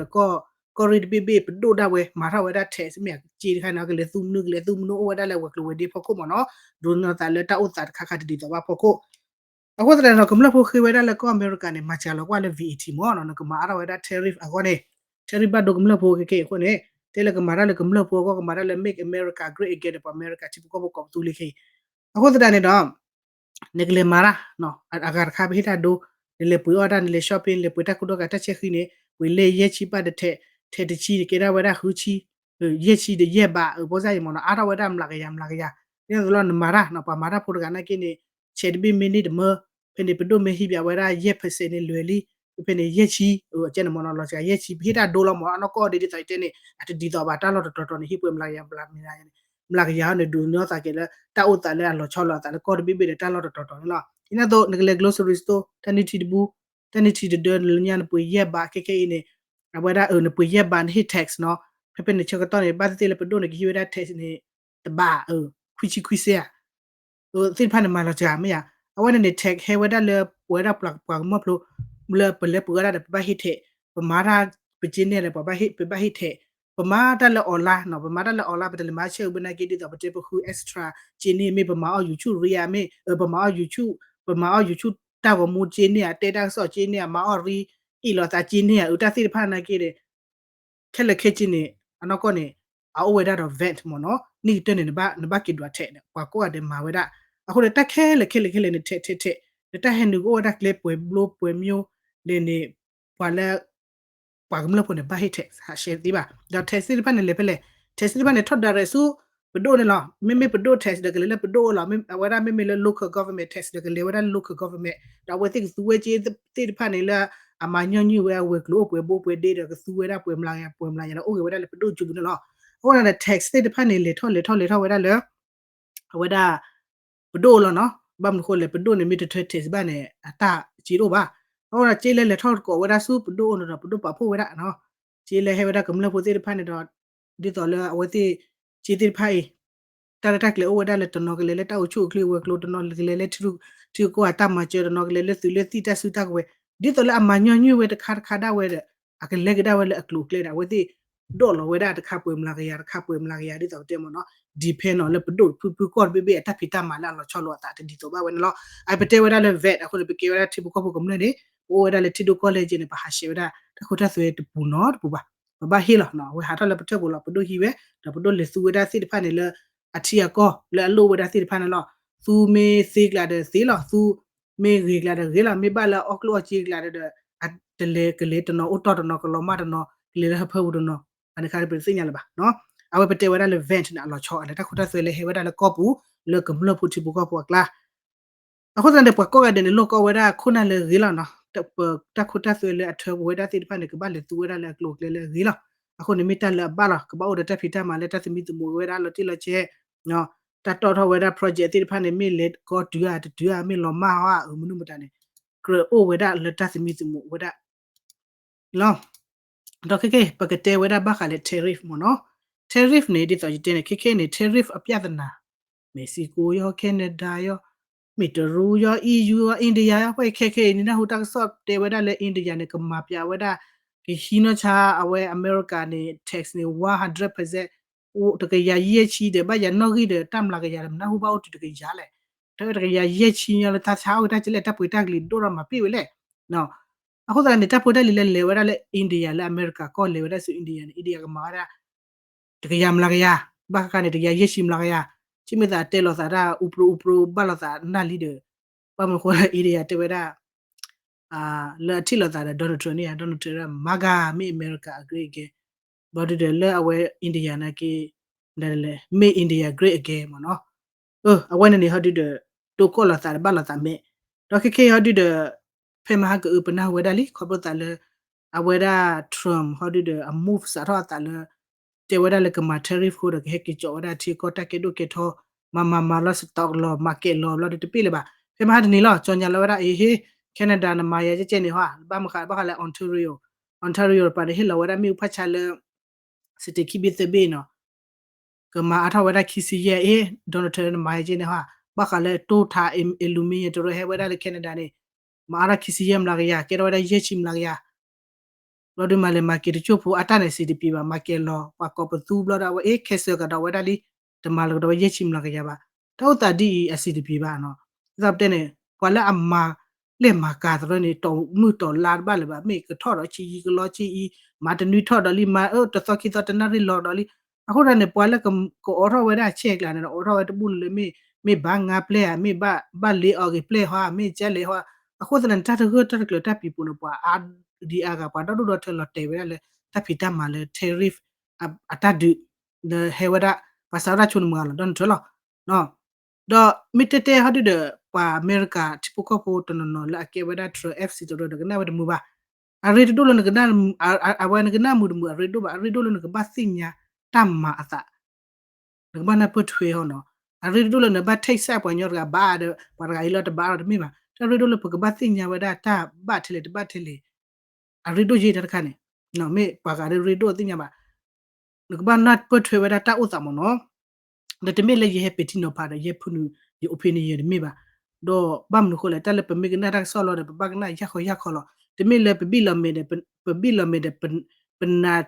ကီၢ်ရ့ၣ်တဘ့ၣ်ဘ့ၣ် ပဒိၣ်ဒၣ်ဝဲ မၤထီၣ်ဝဲဒၣ် tax မ့ၢ်အက့တခါန့ၣ် ကလဲၤသူမနုၤ ကလဲၤသူမနုၤ အိၣ်ဝဲဒၣ်လၢဝဲၤကျိၤဝဲၤဒ့ဖီခိၣ်မ့ၢ်နီၤ, ဒိးန့ၢ်သးလၢတၢ်အိၣ်သးတခါခါတဒ်သိးဘၣ်ဖီခိၣ်, အဃိသတးန့ၣ်ဒီး ကမျၢၢ်ဖိဃ့ဝဲဒၣ်လၢကီၢ်အမဲရကၤန့ၣ် မၤစှၤလီၤကွၢ်လၢ VAT မ့ၢ်နီၤ, နကမၤအါထီၣ်ဝဲဒၣ် tariff အဂီၢ်န့ၣ်, tariff ဘၣ်ဒိကမျၢၢ်ဖိခဲခဲအံၤအဃိန့ၣ်, တဲလၢကမၤတၢ်လၢကမျၢၢ်ဖိအဂီၢ် ကမၤတၢ်လၢ Make America Great Again ဒီးပှၤအမဲရကၤထံဖိကီၢ်ဖိကိးပသူလံခဲအံၤ, အဃိသတးန့ၣ်ဒီး နကလဲၤမၤတၢ်, အဂၤတခါပဟ့ၣ်တၢ်ဒိ, နလဲၤပှ့ၤအီၣ်တၢ် နလဲၤ shopping နလဲၤပှ့ၤတၢ်ကူတၢ်ကၤတၢ်ဆဲးဃံန့ၣ် ပှ့ၤလၢယဲၢ်ဆံပၣ်တထဲး, ထဲးတဆံန့ၣ် ကဲဒၣ်ဝဲဒၣ်ဃုဆံ, ယဲၢ်ဆံဒီးယဲၢ်ဘး အဘီစၢ်ယံၤမ့ၢ်နီၤ, အါထီၣ်ဝဲဒၣ်မျးကယၤမျးကယၤ, ဒ်သိးလီၤနမၤတၢ်နီၤ, ပှၤမၤတၢ်ဖိတဂၤနာ်က့န့ၣ်, ဆဲးတဘ့ၣ်မ့ၢ်န့ၢ်တမၢ, ဖဲန့ၣ် ပဒိၣ်မ့ၢ်ဟံးဘၣ်ဝဲဒၣ်ယဲၢ် percent န့ၣ်လွဲၤလံ, ဖဲန့ၣ် ယဲၢ်ဆံ, အကဲန့ၣ်မ့ၢ်နီၤ, လီၤစှၤယဲၢ်ဆံ ပဟ့ၣ်တၢ်ဒိလီၤမ့ၢ်နီၤ, အနီၢ်ကီၢ်ဒ်ဒ်သိးယတဲန့ၣ် အတဒ်သိးဘၣ် တၢ်လီၢ်တတီၤတီၤန့ၣ် ဟံးပှဲၤမျးကယၤ မျးကယၤန့ၣ် ဒိးန့ၢ်သးက့ၤလၢ တၢ်အိၣ်သးလၢအလီၤဆီလီၤအသးလၢကီၢ်တဘ့ၣ်ဘ့ၣ်ဒီးတၢ်လီၢ်တတီၤတီၤန့ၣ်လီၤ. ဒ်န့ၣ်အသိး နကလဲၤ grocery store တၢ်နုၢ်ထံတဘူး, တၢ်နုၢ်ထံတဒၢ လၢညါနပှ့ၤယဲၢ်ဘး ခဲခဲအံၤန့ၣ်, အဝဲဒၣ်အၢ နပှ့ၤယဲၢ်ဘး နဟ့ၣ် tax နီၤ, ဖဲဖဲန့ၣ်ဆၢကတီၢ်န့ၣ် ဘၣ်သ့ၣ်သ့ၣ်လၢပဒိၣ်န့ၣ် ကဟံးဝဲဒၣ် tax န့ၣ် တဘး ခွံဆံခွံစဲးဧါ သ့ၣ်တဖၣ်န့ၣ် မၤလီၤစှၤမ့ၢ်ဧါ, အဝဲန့ၣ်န့ၣ် tax ဟဲဝဲဒၣ်လၢ ပဝဲဒၣ်ပှၤကမျၢၢ်ဖိ လၢပလဲၤပှ့ၤဝဲဒၣ်ဒီး ပဘၣ်ဟ့ၣ် tax, ပမၤတၢ် ပက့န့ၢ်လဲၣ် ပဘၣ်ဟ့ၣ် ပဘၣ်ဟ့ၣ် tax, ပမၤတၢ်လၢ online နီၤ, ပမၤတၢ်လၢ online ပတလဲၤမၤဆဲးအုးဘၣ်နာ်က့ ဒ်သိးပတဲပဃု extra က့န့ၢ် မ့ၢ်ပမၤအီၣ် YouTube ရံဧါ မ့ၢ် ပမၤအီၣ် YouTube, ပမၤအီၣ် YouTube တၢ်ဂီၤမူက့န့ၢ်ဧါ, တဲတၢ်ကစီၣ်က့န့ၢ်ဧါ, မၤအီၣ်ရံ အ့ၣ်လိာ်သးက့န့ၢ်ဧါ, အုးတၢ်သ့ၣ်တဖၣ်နာ်က့ဒီး ခဲလၢာ်ခဲဆ့န့ၣ် အနီၢ်ကီၢ်န့ၣ် အအိၣ်ဝဲဒၣ်ဒီး VAT မ့ၢ်နီၤ, နံၣ်ကတၢၢ်န့ၣ် နဘၣ်က့ၤဒွး tax န့ၣ် ပှၤကိးဂၤဒဲးမၤဝဲဒၣ်, အဃိန့ၣ် တၢ်ခဲလၢာ်ခဲလၢာ်ခဲလၢာ်န့ၣ် tax tax tax, နတၢ်ဟဲနုာ်ကအိၣ်ဝဲဒၣ်ကျဲပှဲၤဘျိပှဲၤမျိၤလဲၣ်န့ၣ်, ပှၤလၢ ပှၤကမျၢၢ်ဖိန့ၣ် ဘၣ်ဟ့ၣ် tax ဟးဆှဲးသ့ဘၣ်, ဒီး tax သ့ၣ်တဖၣ်န့ၣ် လဲၤဖဲလဲၣ်, tax သ့ၣ်တဖၣ်န့ၣ် ထီၣ် direct ဆူ ပဒိၣ်န့ၣ်လီၤ, မ့မ့ၢ်ပဒိၣ် tax ဒီးကလဲၤလၢပဒိၣ်အိၣ်လီၤ, အဝဲဒၣ်မ့မ့ၢ်လၢ local government tax ဒီးကလဲၤဝဲဒၣ်လၢ local government, ဒီးအဝဲသ့ၣ်ကသူဝဲက့သ့ၣ်တဖၣ်န့ၣ်လၢ အမၤညီနုၢ်ဝဲအဝဲၤကျိၤအိၣ်ပှဲၤဘိပှဲၤဒ့ဒီးကသူဝဲဒၣ်ပှဲၤမျးကယၤပှဲၤမျးကယၤဒီးအိၣ်ဂ့ၤဝဲဒၣ်လၢပဒိၣ်စုပူၤန့ၣ်လီၤ, အဃိန့ၣ် tax သ့ၣ်တဖၣ်န့ၣ် လဲၤထီၣ်လဲၤထီၣ်လဲၤထီၣ်ဝဲဒၣ်လၢ အဝဲဒၣ် ပဒိၣ်လီၤနီၤ. ဘၣ်မနုၤဃိလဲၣ် ပဒိၣ်န့ၣ် မ့ၢ်တထၢ tax ဘၣ်န့ၣ် အတၢ်စ့တအိၣ်ဘၣ်. အဃိဒီး ကၠ့လဲလဲၤထီၣ်သကိးဝဲဒၣ်ဆူပဒိၣ်အအိၣ်န့ၣ်ဒီး ပဒိၣ်ပာ်ဖှိၣ်ဝဲဒၣ်နီၤ. ကၠ့လဲဟဲဝဲဒၣ်ကမျၢၢ်ဖိသ့ၣ်တဖၣ်န့ၣ်ဒီး ဒ်သိးလၢအဝဲသ့ၣ် ကၠ့သ့ၣ်တဖၣ်အံၤ တၢ်လၢတၢ်ကျဲၤအိၣ်ဝဲဒၣ်လၢတနီၤကလဲၤလၢတၢ်အိၣ်ဆူၣ်အိၣ်ချ့ဝဲၤကျိၤ တနီၤကလဲၤလၢထံရူၢ်ကီၢ်အတၢ်မၤစၢၤ တနီၤကလဲၤလၢသုးလၢသံၣ်တၢ်စုတၢ်ကဝဲၤ ဒ်သိးလၢအမၤညီနုၢ်ဝဲတခါတခါဒၣ်ဝဲဒီး အကလဲၤကဒါဝဲလၢအကျိၤအကျဲဒီး အဝဲသ့ၣ်ဒိးလီၤဝဲဒၣ်တခါပှဲၤမျးကယၤ တခါပှဲၤမျးကယၤ ဒ်သိးပတဲမ့ၢ်နီၤ depend on လၢပဒိၣ်ဖုဖုကီၢ်တဘ့ၣ်ဘ့ၣ်အတၢ်ဖံးတၢ်မၤလၢအလီၤဆီလိာ်အသးတဒ်သိးဘၣ်ဝဲန့ၣ်လီၤ. အပတဲဝဲဒၣ်လၢ vet အဃိန့ၣ် ပကဲဝဲဒၣ်ထံဖိကီၢ်ဖိကမျၢၢ်န့ၣ် ပအိၣ်ဝဲဒၣ်လၢထံဒိၣ်ကီၢ်လဲၢ်ကဲန့ၣ် ပဟးဆှဲးဝဲဒၣ် တၢ်ခိတၢ်သွဲတပူၤနီတပူၤဘၣ်. ပဘၣ်ဟ့ၣ်လီၤနီၤ အဝဲဟးထီၣ်လၢပထၢၣ်ပူၤလီၤ ပဒိၣ်ဟံးဝဲ ဒီးပဒိၣ်လဲၤသူဝဲဒၣ်သ့ၣ်တဖၣ်န့ၣ်လၢ အထံအကီၢ်လၢအလိၣ်ဝဲဒၣ်သ့ၣ်တဖၣ်န့ၣ်လီၤ. သူမ့ၢ်သ့ကျးဒီးသ့လီၤ သူမ့ၢ်ဂ့ၤကျးဒီးဂ့ၤလီၤ မ့ၢ်ဘၣ်လၢအအီၣ်ကျိၣ်အီၣ်စ့ကျးဒီး တလဲၤကလဲၤတနီၤအိၣ်တီၢ်တနီၤ ကလီၤမၢ်တနီၤ ကလဲၤလၢဟၢဖၢပူၤတနီၤ အန့ၣ်ခါပတသ့ၣ်ညါလၢၤဘၣ်နီၤ. အဝဲပတဲဝဲဒၣ်လၢ vet န့ၣ် အလီၤဆီအါလဲၣ် တၢ်ခိတၢ်သွဲလၢဟဲဝဲဒၣ်လၢကီၢ်ပူၤ လၢကမျၢၢ်ဖိထံဖိကီၢ်ဖိအကျါ အဃိသတးန့ၣ် ပှၤကိးဂၤဒဲးန့ၣ် လိၣ်ကီဝဲဒၣ်ခိၣ်နၢ်လၢဂ့ၤလီၤနီၤ တၢ်ခိတၢ်သွဲလၢအထၢပူၤဝဲဒၣ်သ့ၣ်တဖၣ်န့ၣ် ကဘၣ်လဲၤသူဝဲဒၣ်လၢအကျိၤအကျဲလၢအဂ့ၤလီၤ. အဃိန့ၣ်မ့ၢ်တၢ်လၢအဘၣ်လီၤ ကဘၣ်အိၣ်ဒီးတၢ်ဖံးတၢ်မၤလၢတၢ်သမံသမိးဝဲဒၣ်လီၤတံၢ်လီၤဆဲး တၢ်တီၣ်ထီၣ်ဝဲဒၣ် project သ့ၣ်တဖၣ်န့ၣ် မ့ၢ်လဲၤကီတုၤဧါတတုၤဧါ မ့ၢ်လီၤမၢ်ဧါ အမနုၤမတၤန့ၣ် ကြၢးအိၣ်ဝဲဒၣ်လၢတၢ်သမံသမိးဝဲဒၣ် လီၤ. ဒီးခဲကဲ ပကတဲဝဲဒၣ်ဘၣ်ဃးလၢ tariff မ့ၢ်နီၤ tariff န့ၣ် ဒ်သိးယတဲန့ၣ် ခဲခဲန့ၣ် tariff အပြဿနာ Mexico ယီၤ Canada ယီၤ မ့ၢ်တရူးယီၤ E U ယီၤ India ယီၤ ပှဲၤခဲခဲအံၤန့ၣ် နၢ်ဟူတၢ်ကစီၣ်တဲဝဲဒၣ်လၢ India န့ၣ် ကမၤပၠးဝဲဒၣ် ကဟံးနီၢ်ဆါအဝဲ America န့ၣ် tax န့ၣ် one hundred percent တကယၤယဲၢ်ဆံဒီး ဘၣ်ယၤနီၣ်ဂံၢ်ဒီး တၢ်မျးကယၤဒီး မနၢ်ဟူဘၣ်အိၣ်တုၤတကယၤလဲၣ် တကယၤယဲၢ်ဆံညီလၢတၢ်ဆါအီၣ်က့ၤတၢ်ကလဲၣ် တၢ်ပှ့ၤတၢ်ကလံၤဒိၣ်ထီၣ်မၤပ့ၢ်ဝဲလဲၣ်. အဃိသတးန့ၣ် တၢ်ဖိတၢ်လံၤလၢလဲၤဝဲဒၣ်လၢ India လၢအမဲရကၤကီၢ်လဲၤဝဲဒၣ်ဆူ India န့ၣ် India ကမၤဝဲဒၣ် တကယၤမျးကယၤ ဘၣ်ဃးန့ၣ် တကယၤယဲၢ်ဆံမျးကယၤ ဆ့မ့ၢ်သးတဲလိာ်သးတၢ်အူပြိအူပြိဘၣ်လိာ်သးနၢ်လံဒီး ဘၣ်မနုၤဃိလၢ India တဲဝဲဒၣ် လၢအထံၣ်လိာ်သးဒီး Donald Trump န့ၣ် Donald Trump ဒၣ် MAGA မ့ၢ် America အ great again ဘျီဒုဒီးလၢအဝဲ India နာ်က့ ဒ်လဲၣ် Make India Great Again မ့ၢ်နီၤ အဝဲန့ၣ်န့ၣ်ဟီဒုဒီး တိကိၢ်လိာ်သးဒီးဘၣ်လိာ်သးမဲာ် ဒီးခဲခဲဟီဒုဒီး ဖဲမဟါကအု ပနၢ်ဟူဝဲဒၣ်လံ ခီဖျိသးလၢ အဝဲဒၣ် Trump ဟီဒုဒီး အ move စးထီၣ်အသးလၢ တဲဝဲဒၣ်လၢကမၤ tariff ဃိဒီး ကဟဲက့ၤကၠီးဝဲဒၣ်ထံကီၢ်တၢ်ကဲဒိၣ်ကဲထီ မၤမၤမၤလီၤ stock လီၤ market လီၤ ဘျီဒီးတပ့ၢ်လၢၤဘၣ် ဖဲမဟါတနံၤလီၤ ကၠီညါလီၤဝဲဒၣ် အ့ဟ့ Canada နမၤယၤကဲကဲန့ၣ်ဟီ ဘၣ်မဃးဘၣ်ဃးလၢ Ontario Ontario တပၤန့ၣ် ဟ့ၣ်လီၤဝဲဒၣ်မ့ၣ်အူဖးဆါလၢ state ခံဘ့ၣ်သၢဘ့ၣ်နီၤ ကမၤအါထီၣ်ဝဲဒၣ်ခံဆံယဲၢ် အ့ Donald Trump နမၤယၤကဲန့ၣ်ဟီ ဘၣ်ဃးလၢတိၢ်ထး aluminium တရၢဟဲဝဲဒၣ်လၢ Canada န့ၣ် မၤအါထီၣ်ခံဆံယဲၢ်မျးကယၤ ကဲထီၣ်ဝဲဒၣ်ယဲၢ်ဆံမျးကယၤ ဘျီဒုးမၤလဲၤမၤက့ၤတကၠိၢ်ဖိအတၢ်န့ၣ် စံးတပံၤဘၣ် မၤကဲၤလီၤ ပှၤကိးပသူဘျီဒီး အဝဲအ့ cancel ကဒီးဝဲဒၣ်လံ တမၤလၢကဒီးဝဲယဲၢ်ဆံမျးကယၤဘၣ် တၢ်အိၣ်သးဒ်အံၤ အစံးတပံၤဘၣ်နီၤ ဒ်သိးပတဲန့ၣ် ပှၤလၢအမၤလဲၢ်မၤကၤသရၢန့ၣ် တီးမုၢ်တီးလါတဘၣ်လၢၤဘၣ် မ့ၢ်ကထီၣ်ဒီးဆံးယံၤ ကလီဆံးအံၤ မၤတနွံထီၣ်ဒီးလံ မၤအၢတသီခံသီတနၣ်ရံၣ်လီၤဒီးလံ အဃိသတးန့ၣ် ပှၤလၢကအိးထီၣ်ဝဲဒၣ်ဆဲးကျါန့ၣ်ဒီး အိးထီၣ်ဝဲတဘူၣ်လၢ မ့ၢ်ဘၣ်ငါပျဲၢ်ဧါ မ့ၢ်ဘၣ်လ့အီၤဂ့ၤပျဲၢ်ဟီ မ့ၢ်ကလဲၤဟီ အဃိသတးန့ၣ် တၢ်တဂၢၢ်တၢ်တကျၢၤတၢ်ပံၤပူၤန့ၣ် ပှၤအါဒံအါဂၤ ပှၤဒီဒူၣ်ဒီထၢလီၤတဲာ်ဝဲဒၣ်လၢ တၢ်ဖံးတၢ်မၤလၢ tariff အတၢ်ဒုး လၢဟဲဝဲဒၣ် ပှၤစးထီၣ်ဆိနမုၢ်ဂၤလီၤ Donald Trump လီၤ ဒီးမ့ၢ်တဲတဲဟီဒုဒီး ပှၤအမဲရကၤထံဖိကီၢ်ဖိတနီၤနီၤလၢအကဲဝဲဒၣ် Trump FC တရၢဒီးကနၣ်ဝဲတမုာ်ဘၣ် အရ့တဒိၣ်လၢနကနၣ် အဝဲနကနၣ်မုာ်တမုာ် အရ့ဒိၣ်ဘၣ် အရ့ဒိၣ်လၢနကဘၣ်သ့ၣ်ညါတၢ်မၤအသး နကဘၣ်နၢ်ပၢၢ်ထွဲဟီနီၤ အရ့တဒိၣ်လၢနဘၣ် take side ပှၤကညီတဂၤဘၣ်ဒီး ပှၤတဂၤအံၤလီၤတဘၣ်လီၤတမ့ၢ်ဘၣ် တၢ်ရ့ဒိၣ်လၢပကဘၣ်သ့ၣ်ညါဝဲဒၣ်တၢ်ဘၣ်ထဲလဲၣ်တဘၣ်ထဲလဲၣ် အရ့ဒိၣ်ယဲၢ်တၢ်တခါန့ၣ် မ့ၢ်ပှၤဂၤဒီးရ့ဒိၣ်သ့ၣ်ညါဘၣ် နကဘၣ်နၢ်ပၢၢ်ထွဲဝဲဒၣ်တၢ်အိၣ်သးမ့ၢ်နီၤ ဒီးတမ့ၢ်လၢယဟဲပဲာ်ထံနီၤဖးဒီး ယဟဲဖုနုာ် ယ opinion တမ့ၢ်ဘၣ် ဒီးဘၣ်မနုၤဃိလဲၣ် တၢ်လၢပမ့ၢ်ကနၣ်တၢ်ကစီၣ်လီၤဒီး ပဘၣ်ကနၣ်ယၢ်ခီယၢ်ခီလီၤ တမ့ၢ်လၢပဘံၣ်လီၤမဲာ်ဒီး ပဘံၣ်လီၤမဲာ်ဒီး ပနာ်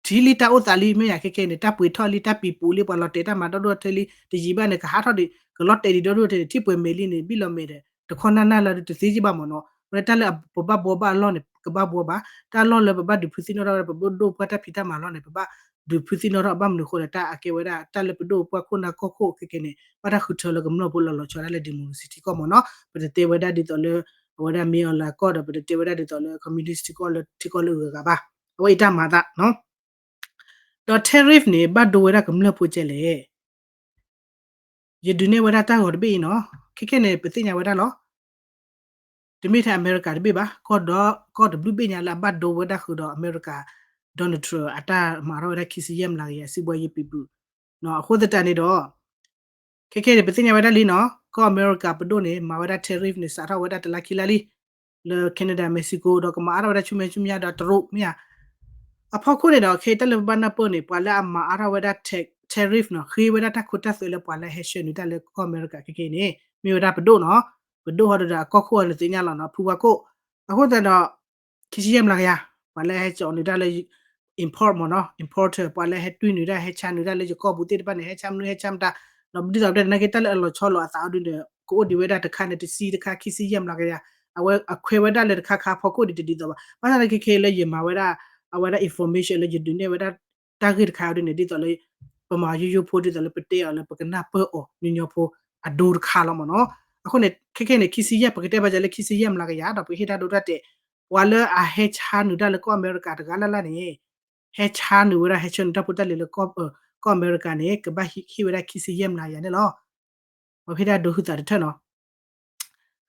ထံၣ်လံတၢ်အိၣ်သးလံ မ့ၢ်ယၤခဲခဲန့ၣ် တၢ်ပှ့ၤထီၣ်လံ တၢ်ပံၤပူၤလံ ပှၤလီၤတဲာ်တၢ်မၤဒီဒိၣ်ထဲလံ တယံာ်ဘၣ်န့ၣ် ကဟးထီၣ်ဒံး ကလီၤတဲာ်ဒံးဒီဒိၣ်ထဲန့ၣ် ထံၣ်ပှဲၤမဲာ်လံန့ၣ် ဘံၣ်လီၤမဲာ်ဒီး တခီနၢ်နၢ်လၢတသ့ကဘၣ်မ့ၢ်နီၤ ဝဲတၢ်လၢပဘၣ်ဘှီဘၣ်အလီၢ်န့ၣ် ကဘၣ်ဘှီဘၣ် တၢ်လီၢ်လၢပဘၣ်ဒုးဖုသံၣ်နီၣ်ထီၣ်ဝဲဒၣ် ပဒိၣ်ပှၢ်တၢ်ဖံးတၢ်မၤလီၢ်န့ၣ် ပဘၣ်ဒုးဖုသံၣ်နီၣ်ထီၣ် ဘၣ်မနုၤဃိလဲၣ် တၢ်အကဲဝဲဒၣ် တၢ်လၢပဒိၣ်ပှၢ်ခိၣ်နၢ်ကီၢ်ခိၣ်ခဲခဲန့ၣ် ဘၣ်တၢ်ဃုထၢလၢကမျၢၢ်ဖိလီၤလီၤဆီဒၣ်လၢ democracy ထံကီၢ်မ့ၢ်နီၤ ပတတဲဝဲဒၣ်ဒ်သိးလၢ အဝဲဒၣ်မ့ၢ်အီၤလၢအကီၢ်ဒီး ပတတဲဝဲဒၣ်ဒ်သိးလၢ communist ထံကီၢ်လၢထံကီၢ်လၢအဂၤဂၤဘၣ် အဝဲအံၤတၢ်မၤသး ဒီး tariff န့ၣ် ဘၣ်ဒိဝဲဒၣ်ကမျၢၢ်ဖိကဲလဲၣ် ယဒုးနဲၣ်ဝဲဒၣ်တၢ်ဂီၤတဘ့ၣ်အံၤနီၤ ခဲခဲန့ၣ် ပသ့ၣ်ညါဝဲဒၣ်လီၤ တမ့ၢ်ထဲအမဲရကၤတဘ့ၣ်ဘၣ် ကီၢ်ဒီးကီၢ်တဘျုးဘ့ၣ်ညါလၢအဘၣ်ဒိဝဲဒၣ်ဃုာ်ဒီးအမဲရကၤ Donald Trump အတၢ်မၤထီၣ်ဝဲဒၣ်ခံဆံယဲၢ်မျးကယၤ စံးဘှီယဲၢ်ပံၤပူၤ အဃိသတးန့ၣ်ဒီး ခဲခဲန့ၣ် ပသ့ၣ်ညါဝဲဒၣ်လံနီၤ, ကီၢ်အမဲရကၤပဒိၣ်န့ၣ် မၤဝဲဒၣ် tariff န့ၣ် စးထီၣ်ဝဲဒၣ်တလါခံလါလံ လၢ Canada Mexico ဒီးကမၤအါထီၣ်ဝဲဒၣ်ဆူမဲာ်ဆူမဲာ်ညါဒီးတရူးမ့ၢ်ဧါ. အဖီခိၣ်န့ၣ်ဒီး ခဲတၢ်လၢပဘၣ်နၢ်ပၢၢ်န့ၣ် ပှၤလၢအမၤအါထီၣ်ဝဲဒၣ် tariff နီၤ ဃ့ဝဲဒၣ်တၢ်ခိတၢ်သွဲလၢပှၤလၢဟဲဆှၢနုာ်တၢ်လၢကီၢ်အမဲရကၤခဲခဲအံၤန့ၣ် မ့ၢ်ဝဲဒၣ်ပဒိၣ်နီၤ. ပဒိၣ်ဟီဒုဒီးအကီၢ်ခိၣ်အီၤန့ၣ်သ့ၣ်ညါလီၤနီၤ ဖုဝါခိၣ်. အဃိသတးဒီး ခံဆံယဲၢ်မျးကယၤ ပှၤလၢဟဲကၠီနုာ်တၢ်လၢ import မ့ၢ်နီၤ importer ပှၤလၢဟဲတွံၢ်နုာ်တၢ် ဟဲဆါနုာ်တၢ်လၢယကီၢ်ပူၤသ့ၣ်တဖၣ်န့ၣ် ဟဲဆါမနုၤဟဲဆါမတၤ, ဒီးဒ်သိးပတဲနာ်က့ တၢ်လၢအလီၤဆီလိာ်အသးအီၤဒုန့ၣ် ကအိၣ်ဒံးဝဲဒၣ်တခါန့ၣ် တဆံတခါ ခံဆံယဲၢ်မျးကယၤ, အဝဲအခွဲးဝဲဒၣ်လၢတခါခါအဖီခိၣ်ဒံးတဒ်သိးဘၣ်. ဘၣ်ဆၣ်သနာ်က့ခဲလၢယမၤဝဲဒၣ် အဝဲဒၣ် information လၢယဒုးနဲၣ်ဝဲဒၣ် တၢ်ဂ့ၢ်တခါအီၤဒုန့ၣ် ဒ်သိးလၢ ပမၤယိယိဖိ ဒ်သိးလၢပတဲအီၤလၢပကနၢ်ပၢၢ်အီၤညီညီဖိအဒိတခါလီၤမ့ၢ်နီၤ. အဃိန့ၣ် ခဲခဲန့ၣ် ခံဆံယဲၢ် ပကတဲဘၣ်ယၤလၢ ခံဆံယဲၢ်မျးကယၤ ဒီးပဟ့ၣ်တၢ်ဒိတၢ်တဲာ် ပှၤလၢအဟဲဆါနုာ်တၢ်လၢကီၢ်အမဲရကၤတဂၤလၢ်လၢ်န့ၣ် ဟဲဆါနုာ်ဝဲဒၣ် ဟဲဆှၢနုာ်တၢ်ဖိတၢ်လံၤလၢ ကီၢ်အမဲရကၤန့ၣ် ကဘၣ်ဟ့ၣ်ဝဲဒၣ် ခံဆံယဲၢ်မျးကယၤန့ၣ်လီၤ. ပဟ့ၣ်တၢ်ဒိဟုသးတထၢၣ်နီၤ.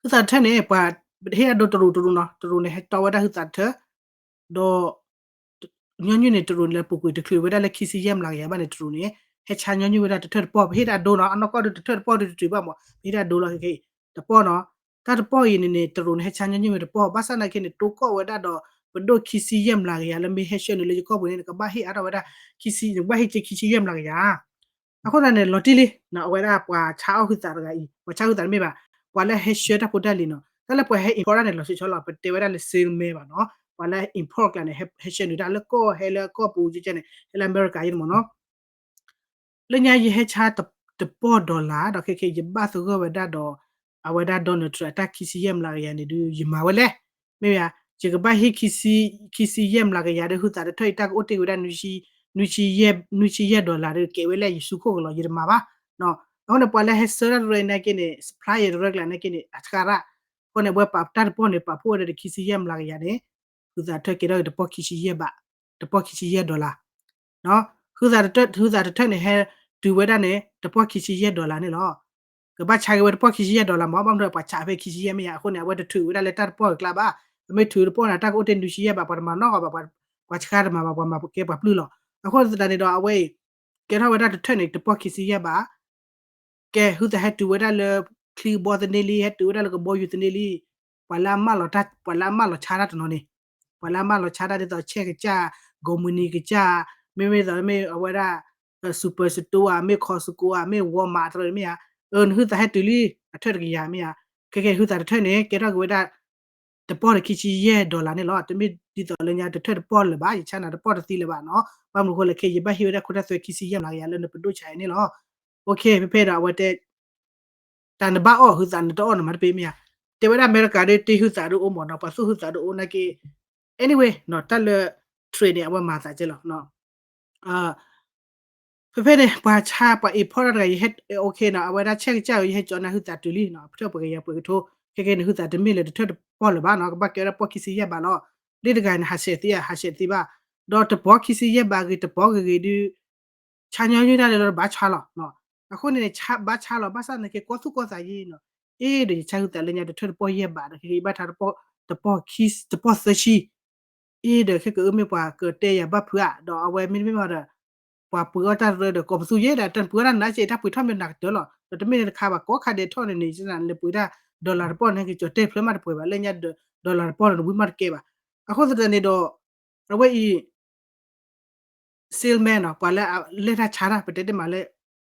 ဟုသးတထၢၣ်န့ၣ် ပှၤဟ့ၣ်တၢ်ဒိတရူးတရူးနီၤ, တရူးန့ၣ် ဟဲတီဝဲဒၣ်ဟုသးတထၢၣ်, ဒီး ညီနုၢ်န့ၣ် တရူးန့ၣ် လၢပူၤကွံာ်တချုးဝဲဒၣ်လၢ ခံဆံယဲၢ်မျးကယၤဘၣ်န့ၣ် တရူးန့ၣ် ဟဲဆါညီနုၢ်ဝဲဒၣ်တထၢၣ်တပီၢ်, ပဟ့ၣ်တၢ်ဒိနီၤ, အနီၢ်ကီၢ်ဒုတထၢၣ်တပီၢ်ဒုတတုၤဘၣ်မး, ပဟ့ၣ်တၢ်ဒိလီၤခဲခဲအံၤ တပီၢ်နီၤ. တၢ်တပီၢ်အံၤန့ၣ်န့ၣ် တရူးန့ၣ် ဟဲဆါညီနုၢ်ဝဲတပီၢ်, ဘၣ်ဆၣ်သနာ်က့န့ၣ် တိကီၢ်ဝဲဒၣ်ဒီး ပဒိၣ်ခံဆံယဲၢ်မျးကယၤလၢမ့ၢ်ဟဲဆှၢနုာ်လၢယကီၢ်ပူၤန့ၣ် နကဘၣ်ဟ့ၣ်အါထီၣ်ဝဲဒၣ် ခံဆံ, နကဘၣ်ဟ့ၣ်က့ခံဆံယဲၢ်မျးကယၤ အဃိသတးန့ၣ် လီၤတံၢ်လံ, အဝဲဒၣ်ပှၤဆါအီၣ်ဟုသးတဂၤအံၤ, ပှၤဆါဟုသးတမ့ၢ်ဘၣ်, ပှၤလၢဟဲဆှၢတၢ်ဖိတၢ်လံၤနီၤ, တၢ်လၢပှၤဟဲ import တၢ်န့ၣ် လီၤဆီဆီလီၤ, ပတဲဝဲဒၣ်လၢ salesman ဘၣ်နီၤ, ပှၤလၢ import ကျါန့ၣ် ဟဲဆှၢနုာ်တၢ်လၢကီၢ် ဟဲလၢကီၢ်ပူၤကဲန့ၣ် ဟဲလၢအမဲရကၤယဲန့ၣ်မ့ၢ်နီၤ လၢညါယဟဲဆါတပီၢ် dollar ဒီးခဲခဲ ယဘၣ်သဂၢၢ်ဝဲဒၣ်ဒီး အဝဲဒၣ် Donald Trump အတၢ်ခံဆံယဲၢ်မျးကယၤန့ၣ်ဒုး ယမၤဝဲလဲၣ်, မ့ၢ်ဧါ, ယကဘၣ်ဟ့ၣ် ခံဆံယဲၢ်မျးကယၤဒီး ဟုသးတထၢၣ်အံၤ တၢ်ကအိၣ်တ့ၢ်ဝဲဒၣ် နွံဆံယဲၢ် dollar ဒီး ကဲဝဲလဲၣ် ယစုခိၣ်ကလီၤ ယတမၤဘၣ်. အဃိန့ၣ် ပှၤလၢဟဲဆှၢတၢ်တရၢအံၤနာ်က့န့ၣ် supplier တရၢကျါနာ်က့န့ၣ် အဆှၢဒၣ်, အဃိန့ၣ် အဝဲပာ်တၢ်တပီၢ်န့ၣ် ပာ်ဖှိၣ်ဝဲဒၣ်ဒီး ခံဆံယဲၢ်မျးကယၤန့ၣ် ဟုသးတထၢၣ်ကဲထီၣ်က့ၤ တပီၢ်ခံဆံယဲၢ်ဘး, တပီၢ်ခံဆံယဲၢ် dollar ဟုသးတထၢၣ်န့ၣ် ဟဲတုၤဝဲဒၣ်န့ၣ် တပီၢ်ခံဆံယဲၢ် dollar န့ၣ်လီၤ. ကဘၣ်ဆါက့ၤဝဲတပီၢ်ခံဆံယဲၢ် dollar မ့ၢ် ဘၣ်မနုၤပှၤဆါဖဲခံဆံယဲၢ်မ့ၢ်ဧါ, အဃိန့ၣ် အဝဲတထုးဝဲဒၣ်လၢတၢ်တပီၢ်အကျါဘၣ်, ပမ့ၢ်ထုးတပီၢ်န့ၣ် တၢ်ကအိၣ်တ့ၢ်နွံဆံယဲၢ်ဘး ပှၤတမၤနီတဂၤဘၣ်, ပှၤဆှၢတမၤဘၣ် ပှၤမၤကဲပှၤပျုၢ်လီၤ. အဃိသတးန့ၣ်ဒီး အဝဲအံၤ ကဲထီၣ်ဝဲဒၣ်တထၢၣ်န့ၣ် တပီၢ်ခံဆံယဲၢ်ဘး ကဲ ဟုသးဟဲတုၤဝဲဒၣ်လၢ ချံကဘီသန့လံ ဟဲတုၤဝဲဒၣ်လၢကဘီယူၤသန့လံ, ပှၤလၢအမၢလီၤတၢ် ပှၤလၢအမၢလီၤဆါတၢ်တနီၤန့ၣ်, ပှၤလၢအမၢလီၤဆါတၢ်ဒ်သိး ဆဲၣ်ကစၢ်, ဂီၤမုၢ်နံၤကစၢ်, မ့မ့ၢ်သိးမ့ၢ်အဝဲဒၣ် Superstore ဧါ, မ့ၢ် Costco ဧါ, မ့ၢ် Walmart တရၢန့ၣ်မ့ၢ်ဧါ, အၢ နဟုသးဟဲတုၤလံ အထၢၣ်တကယၤမ့ၢ်ဧါ, ခဲကဲ ဟုသးတထၢၣ်န့ၣ် ကဲထီၣ်က့ၤဝဲဒၣ် တပီၢ်တခံဆံယဲၢ် dollar န့ၣ်လီၤ. တမ့ၢ်ဒ်သိးလၢညါတထၢၣ်တပီၢ်လၢၤဘၣ်, ယဆါနၤတပီၢ်တသံလၢၤဘၣ်နီၤ. ဘၣ်မနုၤဃိလဲၣ် ခဲ ယဘၣ်ဟ့ၣ်ဝဲဒၣ်ခိတၢ်သွဲခံဆံယဲၢ်မျးကယၤလၢနပဒိၣ်ဆါအံၤန့ၣ်လီၤ. ဖဲဖဲဒီးအဝဲတဲ တၢ်နဘၣ်အီၣ်ဟုသးနတအီၣ်နမၤတပ့ၤမ့ၢ်ဧါ, တဲဝဲဒၣ်အမဲရကၤဒီး တ့ဟုသးဒုအိၣ်မ့ၢ်နီၤ, ပှၤသူၣ်ဟုသးဒုအိၣ်နာ်က့ anyway နီၤ တၢ်လၢ trade န့ၣ် အဝဲမၤသးကဲလီၤ ဖဲဖဲန့ၣ် ပှၤဆါ ပှၤ import တၢ်တဂၤ ယဟဲ OK နီၤ, အဝဲဒၣ်ဆဲးကစၢ်ဧၢ ယဟဲကၠီနၤဟုသးတုၤလံနီၤ, ပထၢၣ်ပှဲၤကယၤပှဲၤကထိ, ခဲကဲန့ၣ် ဟုသးတမ့ၢ်လၢတထၢၣ်တပီၢ်လၢၤဘၣ်နီၤ, ကဘၣ်ကဲဝဲဒၣ်ပီၢ်ခံဆံယဲၢ်ဘးလီၤ. လၢတဂၤန့ၣ် ဟးဆှဲးသ့ဧါ ဟးဆှဲးသ့ဘၣ်, ဒီးတပီၢ်ခံဆံယဲၢ်ဘးဂ့ၤ တပီၢ်ဂ့ၤဂ့ၤဒုး ဆါညီနုၢ်တၢ်လၢလီၤတဘၣ်ဆါလီၤ. အဃိန့ၣ်န့ၣ် ဘၣ်ဆါလီၤ, ဘၣ်ဆၣ်သနာ်က့ ကီၢ်သူၣ်ကီၢ်သးယံၤနီၤ, အ့ဒီး ယဆါဟုသးလၢညါတထၢၣ်တပီၢ်ယဲၢ်ဘးဒီး ခဲကဲ ယဘၣ်ထါတပီၢ် တပီၢ်ခံ တပီၢ်သၢဆံ အ့ဒီး ခဲကဲအၢမ့ၢ်ပှၤကတဲယၤဘၣ်ဖုးဧါ, ဒီးအဝဲမ့တမ့ၢ်ဘၣ်ဒီး ပှၤပှ့ၤအီၣ်တၢ်တရၢဒီး ကိးပသူယဲဒၣ် တၢ်ပှ့ၤထီၣ်မ့ၢ်နၤကတၢၢ်လီၤ, ဒီးတမ့ၢ်တခါဘၣ် ကိးခါဒဲးထီၣ်န့ၣ်န့ၣ် ယနာ်လၢပှ့ၤတၢ် dollar တပီၢ်န့ၣ် ကကၠီၤတဲာ်ဖျၢၣ်မးတပှဲၤဘၣ်, လၢညါ dollar တပီၢ်န့ၣ် နဝံမးတကဲဘၣ်. အဃိသတးန့ၣ်ဒီး အဝဲအံၤ salesman နီၤ, ပှၤလၢအလဲၤတၢ်ဆါတၢ် ပတဲတ့ၢ်မးလၢ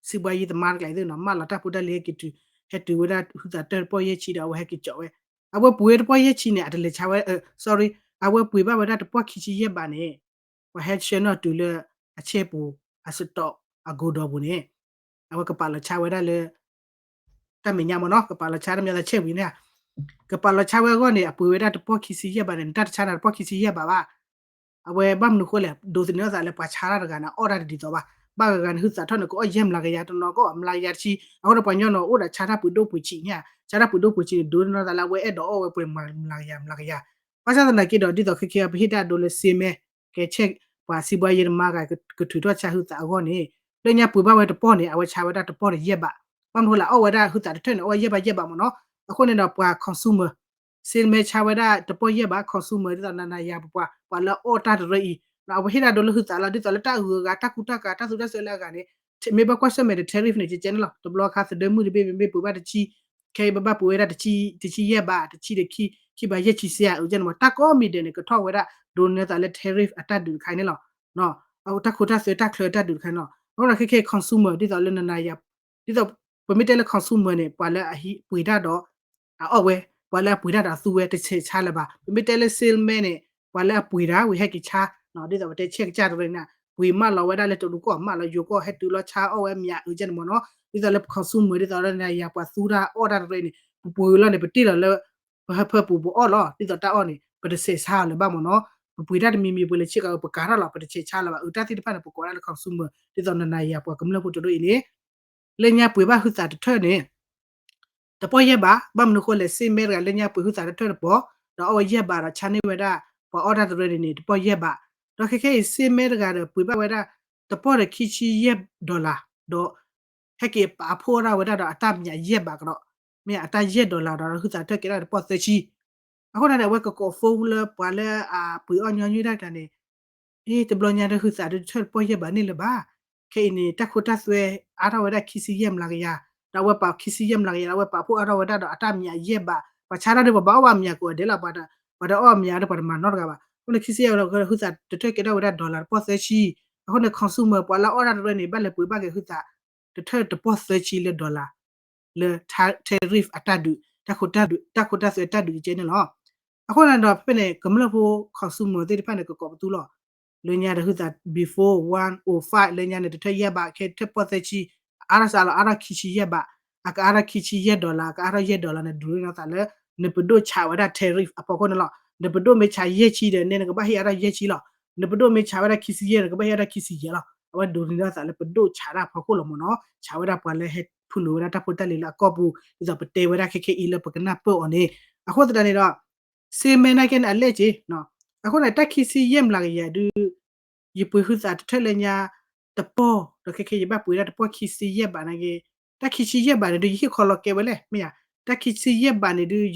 စံးဘှါယံၤသမါတကျါအံၤသ့ၣ်နီၤ, မၢလီၤတၢ်ဖိတၢ်လံၤဟဲက့ၤတုၤ ဟဲတုၤဝဲဒၣ်ဟုသးတၢၢ်တပီၢ်ယဲၢ်ဆံဒီး အဝဲဟဲက့ၤကၠီးဝဲ, အဝဲပှ့ၤဝဲတပီၢ်ယဲၢ်ဆံန့ၣ် အတလဲၤဆါဝဲ, sorry, အဝဲပှ့ၤဘၣ်ဝဲဒၣ်တပီၢ်ခံဆံယဲၢ်ဘးန့ၣ်, ပှၤဟဲဆှၢနီၤတုၤလၢ အဆဲးပူၤ အ stock အ godown ပူၤန့ၣ် အဝဲကပာ်လီၤဆါဝဲဒၣ်လၢ တၢ်မဲာ်ညါမ့ၢ်နီၤ, ကပာ်လီၤဆါတၢ်မ့ၢ်သးဆဲးဝံၤန့ၣ်, ကပာ်လီၤဆါဝဲအဂီၢ်န့ၣ် အပှ့ၤဝဲဒၣ်တပီၢ်ခံဆံယဲၢ်ဘးန့ၣ် နတၢ်တဆါနၤတပီၢ်ခံဆံယဲၢ်ဘးဘၣ်. အဝဲဘၣ်မနုၤဃိလဲၣ်, ဒိးသန့ၤအသးလၢပှၤဆါတၢ်တဂၤန့ၣ် အီၣ်တၢ်တဒ်သိးဘၣ်. ဘၣ်ဂၤဂၤန့ၣ် ဟုသးထီၣ်န့ၣ် ကအီၣ်ယဲၢ်မျးကယၤ, တနီၤကအီၣ်မျးကယၤတဆံ, အဃိဒီးပှၤကညီန့ၣ် အိၣ်ဒီးဆါတၢ်ပှ့ၤဒိၣ်ပှ့ၤဆံးန့ၣ်ဧါ, ဆါတၢ်ပှ့ၤဒိၣ်ပှ့ၤဆံးန့ၣ် ဒိးသန့ၤသးလၢအဝဲအဲၣ်ဒိးအီၣ်ဝဲပှဲၤမျးကယၤမျးကယၤ. ဘၣ်ဆၣ်သနာ်က့ဒီး ဒ်သိးခဲကဲ ပဟ့ၣ်တၢ်ဒိလၢ salesman ကဲဆဲး ပှၤစံးဘှါယံၤသမါဂၤ ကထုးထီၣ်ဆါဟုသးအဂီၢ်န့ၣ်, လၢညါပှ့ၤဘၣ်ဝဲတပီၢ်န့ၣ် အဝဲဆါဝဲဒၣ်တပီၢ်န့ၣ်ယဲၢ်ဘး. ဘၣ်မနုၤဃိလဲၣ် အီၣ်ဝဲဒၣ်ဟုသးတထၢၣ်န့ၣ် အီၣ်ဝဲယဲၢ်ဘးယဲၢ်ဘးမ့ၢ်နီၤ. အဃိန့ၣ်ဒီးပှၤ consumer, salesman ဆါဝဲဒၣ်တပီၢ်ယဲၢ်ဘး, consumer ဒ်သိးနၤနၤယၤပပှၤ ပှၤလၢအအီၣ်တၢ်တရၢအံၤ, အဝဲဟ့ၣ်တၢ်ဒိလၢဟုသးလီၤ. ဒ်သိးလၢတၢ်အဂုၤအဂၤ တၢ်ကူတၢ်ကၤ တၢ်သူတၢ်စွဲလၢအဂၤန့ၣ် မ့ၢ်ဘၣ်ကွၢ်ဆၢၣ်မဲာ်ဒီး tariff န့ၣ် ကဲကဲန့ၣ်လီၤ. တဘျီခါသဒၢမုၢ်တဘ့ၣ် မ့မ့ၢ်ပှ့ၤဘၣ်တဆံ, ခဲအံၤပဘၣ်ပှ့ၤဝဲဒၣ်တဆံ, တဆံယဲၢ်ဘး, တဆံဒီးခံ, ခံဘးယဲၢ်ဆံစ့ဧါ, အကဲန့ၣ်မ့ၢ် တၢ်ကိးမံၤဒဲးန့ၣ် ကထီၣ်ဝဲဒၣ် ဒိးန့ၢ်သးလၢ tariff အတၢ်ဒုးတခါန့ၣ်လီၤ. တၢ်ခိတၢ်သွဲတၢ်ချၢတၢ်ဒုးတခါန့ၣ်လီၤ. အဃိဒီးခဲခဲ consumer ဒ်သိးလၢနၤယၤ ဒ်သိး ပမ့ၢ်တဲလၢ consumer န့ၣ် ပှၤလၢအပှ့ၤတၢ်ဒီး အအီၣ်ဝဲ, ပှၤလၢအပှ့ၤတၢ်ဒီးအသူဝဲ တဆဲးဆါလၢၤဘၣ်. ပမ့ၢ်တဲလၢ salesman န့ၣ် ပှၤလၢအပှ့ၤတၢ်ဝံၤဟဲက့ၤဆါ, ဒ်သိးပတဲဆဲးကစၢ်တရၢန့ၣ် ပှ့ၤမးလီၤဝဲဒၣ်လၢတရူးကီၢ် မးလီၤယိၤကီၢ် ဟဲတုၤလီၤဆါအီၣ်ဝဲမး အကဲန့ၣ်မ့ၢ်နီၤ. ဒ်သိးလၢ consumer ဒ်သိးလၢနၤယၤပှၤသူတၢ်အီၣ်တၢ်တရၢန့ၣ် ပပှ့ၤလီၤန့ၣ် ပတ့ၢ်လီၤလၢ ပဟၢဖၢပူၤပအီၣ်လီၤ. ဒ်သိးတၢ်အီၣ်န့ၣ် ပတဆဲးဆါအီၤလၢၤဘၣ်မ့ၢ်နီၤ. ပပှ့ၤတၢ်တမံၤမံၤ ပှဲၤလၢဆ့ကၤ ပကၤထီၣ်လီၤ ပတဆဲးဆါလၢၤဘၣ်. အတၢ်သ့ၣ်တဖၣ်န့ၣ် ပကိးဝဲဒၣ်လၢ consumer ဒ်သိးနၤယၤပှၤကမျၢၢ်ဖိတဒိၣ်အံၤန့ၣ် လၢညါပှ့ၤဘၣ်ဟုသးတထၢၣ်န့ၣ် တပီၢ်ယဲၢ်ဘး, ဘၣ်မနုၤအဃိလဲၣ် salesman တဂၤလၢညါပှ့ၤဟုသးတထၢၣ်တပီၢ် ဒီးအီၣ်ဝဲယဲၢ်ဘးဒီးဆါန့ၢ်ဝဲဒၣ် ပှၤအီၣ်တၢ်တရၢန့ၣ်န့ၣ် တပီၢ်ယဲၢ်ဘး. ဒီးခဲခဲအံၤ salesman တဂၤဒီးပှ့ၤဘၣ်ဝဲဒၣ် တပီၢ်ဒီးခံဆံယဲၢ် dollar ဒီး ဟဲက့ၤပာ်ဖှိၣ်ထီၣ်ဝဲဒၣ်ဒီးအတၢ်မံၤယဲၢ်ဘးကဒီး, မ့ၢ်အတၢ်ယဲၢ် dollar ဒီးဟုသးတထၢၣ်ကဲထီၣ်တပီၢ်သၢဆံ. အဃိန့ၣ်ဒီး အဝဲကကိးဖိလၢပှၤလၢအပှ့ၤအီၣ်ညီနုၢ်တၢ်တဂၤန့ၣ် အ့ တဘျီညါဒီးဟုသးတထၢၣ်တပီၢ်ယဲၢ်ဘးန့ၣ်လၢၤဘၣ်. ခဲအံၤန့ၣ် တၢ်ခိတၢ်သွဲအါထီၣ်ဝဲဒၣ်ခံဆံယဲၢ်မျးကယၤ, ဒီးအဝဲပာ်ခံဆံယဲၢ်မျးကယၤ ဒီးအဝဲပာ်ဖှိၣ်အါထီၣ်ဝဲဒၣ်ဒီးအတၢ်မံၤယဲၢ်ဘး, ပှၤဆါတၢ်ဒီးပှၤဘၣ်အီၣ်ဘၣ်မံၤကိးဂၤဒဲးလီၤ, ပှၤတအီၣ်မံၤဒီးပှၤတမၤနီတဂၤဘၣ်. အဃိန့ၣ် ခံဆံယဲၢ်ဒီးဟုသးတထၢၣ်ကဲထီၣ်ဝဲဒၣ် dollar တပီၢ်သၢဆံ. အဃိန့ၣ် consumer ပှၤလၢအီၣ်တၢ်တရၢန့ၣ် ဘၣ်လဲၤပှ့ၤဘၣ်က့ၤဟုသးတထၢၣ်တပီၢ်သၢဆံလၢ dollar လၢ tariff အတၢ်ဒုး, တၢ်ခိတၢ်သွဲတၢ်ဒုးကဲန့ၣ်လီၤ. အဃိန့ၣ်ဒီးဖဲဖဲန့ၣ် ကမျၢၢ်ဖိ consumer သ့ၣ်တဖၣ်န့ၣ် ကကိးပသူလီၤ. လၢညါဒီးဟုသး before one oh five လၢညါန့ၣ် တထၢၣ်ယဲၢ်ဘး ခဲထၢၣ်ပီၢ်သၢဆံ, အါထီၣ်စးလီၤ အါထီၣ်ခံဆံယဲၢ်ဘး, အကအါထီၣ်ခံဆံယဲၢ် dollar, အကအါထီၣ်ယဲၢ် dollar န့ၣ် ဒိးန့ၢ်သးလၢ နပဒိၣ်ဆးဝဲဒၣ် tariff အဖီခိၣ်န့ၣ်လီၤ. နပဒိၣ်မ့ၢ်ဆးယဲၢ်ဆံဒီး နဲနကဘၣ်ဟ့ၣ်အါထီၣ်ယဲၢ်ဆံလီၤ. နပဒိၣ်မ့ၢ်ဆးဝဲဒၣ်ခံဆံယဲၢ် နကဘၣ်ဟ့ၣ်အါထီၣ်ခံဆံယဲၢ်လီၤ. အဝဲဒိးန့ၢ်သးလၢပဒိၣ်ဆးတၢ်ဖီခိၣ်လီၤမ့ၢ်နီၤ, ဆးဝဲဒၣ်ပှၤလၢဟဲဖုလိာ်ဝဲဒၣ်တၢ်ဖိတၢ်လံၤလၢအကီၢ်ပူၤ, ဒ်သိးပတဲဝဲဒၣ်ခဲခဲအံၤလၢပကနၢ်ပၢၢ်အီၤန့ၣ်, အဃိသတးန့ၣ်ဒီး စ့မဲနာ်က့န့ၣ် အလဲၢ်က့ၤ, အဃိန့ၣ် တၢ်ခံဆံယဲၢ်မျးကယၤဒုး ယပှ့ၤဟုသးတထၢၣ်လၢညါ တပီၢ်, ဒီးခဲခဲယဘၣ်ပှ့ၤဒၣ်တပီၢ်ခံဆံယဲၢ်ဘးနာ်က့, တၢ်ခံဆံယဲၢ်ဘးန့ၣ်ဒုး ယဟ့ၣ်ခီလီၤကဲဝဲလဲၣ်, မ့ၢ်ဧါ, တၢ်ခံဆံယဲၢ်ဘးန့ၣ်ဒုး